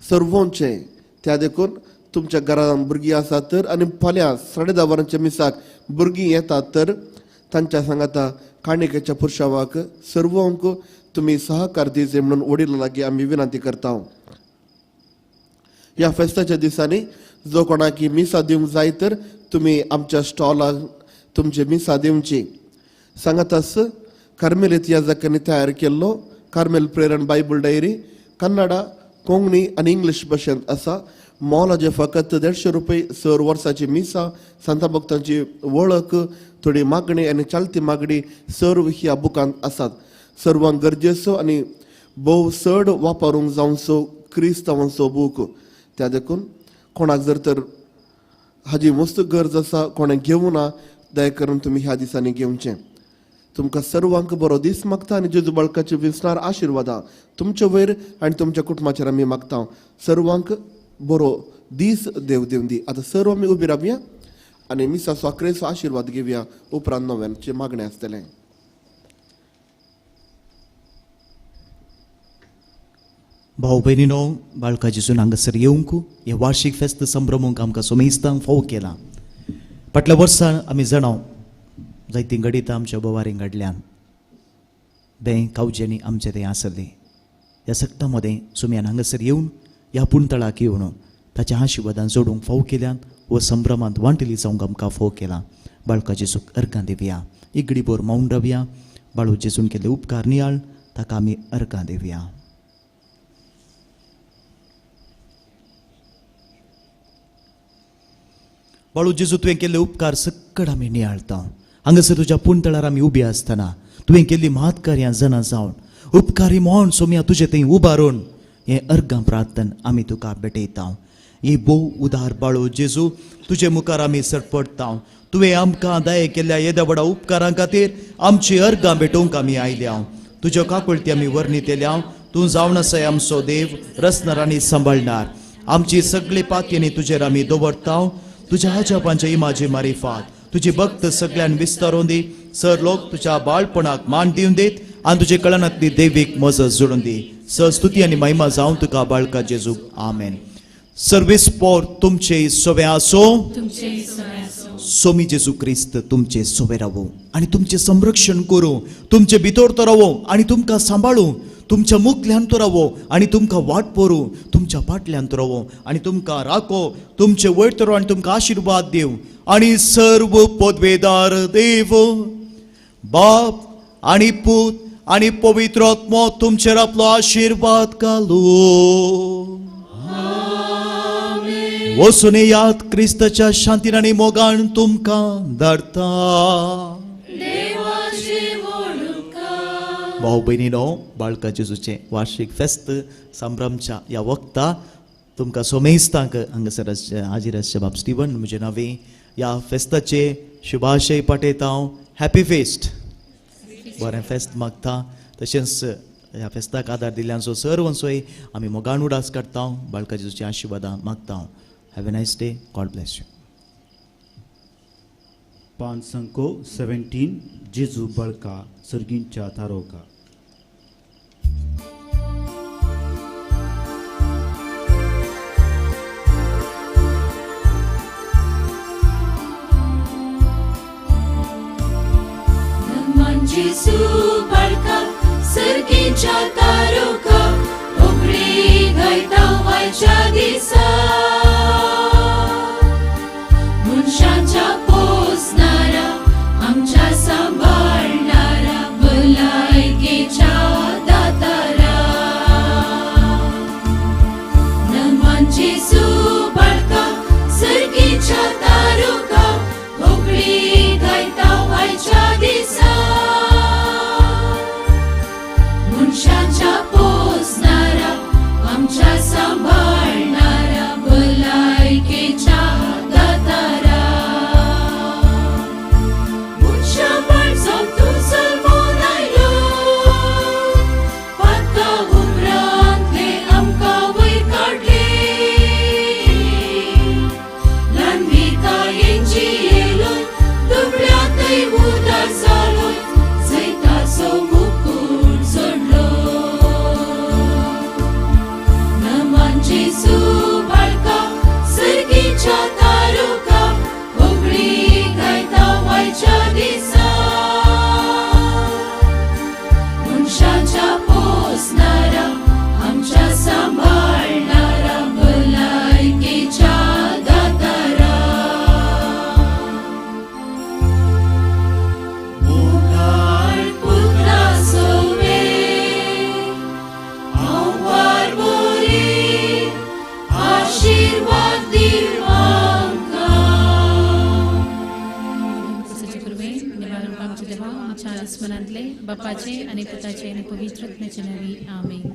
सर्वोचें. त्या देखून तुमच्या घरांत भुरगीं आसात तर आनी फाल्यां 10:30 वरांच्या मिसाक भुरगीं येतात तर तांच्या सांगाता काणिकेच्या पुरशावाक सर्वोंक तुमी सहकार दिवचे म्हणून वडिलां लागीं आमी विनंती करता. ह्या फेस्ताच्या दिसांनी जो कोणाक मिसां दिवंक जाय तर तुमी आमच्या स्टॉलाक तुमचे मिसां दिवची. सांगातास कार्मेलीत याजकांनी तयार केल्लो कार्मेल प्रेरण बायबल डायरी कन्नडा, कोंकणी आनी इंग्लीश भाशेंत आसा. मोलाचे फकत 150 रुपये. सर वर्साची मिसां, सांता भक्तांची वळख, थोडी मागणी आनी चालती मागणी सर्व ह्या बुकांत आसात. सर्वांक गरजेचो आनी भोव चड वापरूंक जावचो क्रिस्तांवांचो बूक. त्या देखून कोणाक जर तर हाजी मस्त गरज आसा, कोणें घेवना, दया करून तुमी ह्या दिसांनी घेवचें. तुमकां सर्वांक बरो दीस मागता आनी जेजू बाळकाचे विसनार आशिर्वादां तुमचे वयर आनी तुमच्या कुटुंबाचेर आमी मागता. सर्वांक बरो दीस देव दिवं दी. आतां सर्व आमी उबी रावया आनी मिसाचो आक्रेचो आशिर्वाद घेवया. उपरांत नव्यानचें मागणें आसतलें. भाव भयणीनो, बाळका जेजून हांगासर येवंक हे वार्षीक फेस्त संभ्रमूंक आमकां सोमेस्तांक फावो केला. फाटल्या वर्सा आमी जाणाव जायतीं घडितां आमच्या बोवारीं घडल्यान. बें कावजेनी आमचे थंय आसले. ह्या सगटां मदें सुमयान हांगासर येवन ह्या पुणतळाक येवन ताच्या आशिर्वादान जोडूंक फाव केल्यान व संभ्रमांत वांटली जावंक आमकां फाव केला. बाळका जेजूक अर्गां दिवया, इगडी बोर मावन रावया. बाळू जेजून केल्ले उपकार नियाळ ताका आमी अर्गां दिवया. बाळू जेजू तुवें केल्ले उपकार सक्कड आमी नियाळता. हांगासर तुज्या पुणतळार आमी उबी आसतना तुवें केल्ली महत्कार्यां जाणा जावन उपकारी म्हण सोमया तुजे थंय उबारून हें अर्गां प्रार्थन आमी तुका भेटयता. ही भोव उदार बाळू जेजू तुजे मुखार आमी सरपडटा. तुवें आमकां दया केल्ल्या येद्या व्हडा उपकारां खातीर आमची अर्गां भेटोवंक आमी आयल्या. तुज्यो काकुळटी आमी वर्णितल्या. तूं जावन आसाय आमचो देव, रचणार आनी सांबाळणार. आमची सगळी पातयेनी तुजेर आमी दवरता. तुज्या अजापांच्या इमाजी मारिफात तुजी भक्त सगळ्यान विस्तारून दी. सर लोक तुज्या बाळपणाक मान दिवन दीत आनी तुजे कळनांतली देवीक मजत जोडून दी. सर स्तुती आनी महिमा जावन तुका बाळका जेजू. आमेन. सर्वीस पोर तुमचे सोवे आसो. सोमी जेजू क्रिस्त तुमचे सोवे रावो आनी तुमचें संरक्षण करूं. तुमचे भितर तो रावो आनी तुमकां सांबाळूं. तुमच्या मुखल्यान तो रावो आनी तुमकां वाट परूं. तुमच्या फाटल्यान तो रावो आनी तुमकां राखो. तुमचे वयर तो रावो आनी तुमकां आशिर्वाद दिवं. आनी सर्व पदवेदार देव बाप आनी पूत आनी पवित्र आत्मो तुमचेर आपलो आशिर्वाद घालूं. वचून याद क्रिस्ताच्या शांतीन आनी मोगान तुमकां धाडटा. भाव भयणीनो, बाळका जेजूचें वार्षीक फेस्त संभ्रमच्या ह्या वखता तुमकां सोमेस्तांक हांगासर हाजीर आसचे बाब स्टिवन म्हजें नांवें ह्या फेस्ताचे शुभाशय पाठयता हांव. हॅपी फेस्ट, बरें फेस्त मागता. तशेंच ह्या फेस्ताक आदार दिल्ल्यांचो सर्वांचोय आमी मोगान उडास काडटा. बाळका जेजूची आशिर्वादां मागता. Have a nice day. God bless you. 517 जेजू बाळका सर्गींच्या तारोका. जेजू बाळका सर्गींच्या तारोका उगडी गायता वायच्या दिसा. मनशाच्या पोसणारा आमच्या सांबाळणारा भलायकेच्या दातारा. नमान जेजू बाळका सर्गींच्या तारोका उगडी गायता वायच्या दिसा. मनशाच्या पोसणारा आमच्या सांबाळणारा भलायकेच्या दातारा. मनशापण तूं जल्मून आयलो पातका उपरांतले आमकां वयर काडले. ल्हानविकायेन जियेलो दुबळ्यांतय उदार जालो जैताचो मुकूट जोडलो. नमान जेजू बाळका सर्गीच्या तारोका उगडी गायता वायच्या दिसा. मनशाच्या पोसणारा आमच्या सांबाळणारा भलायकेच्या दातारा. मोगाळ पुत्रा सोवे हांव बारबोरी आशिर्वाद दिव आमकां. आमच्या स्मरणांतले बापाचे आणि पुताचे आणि पवित्र आत्म्याचे नावे. आमेन.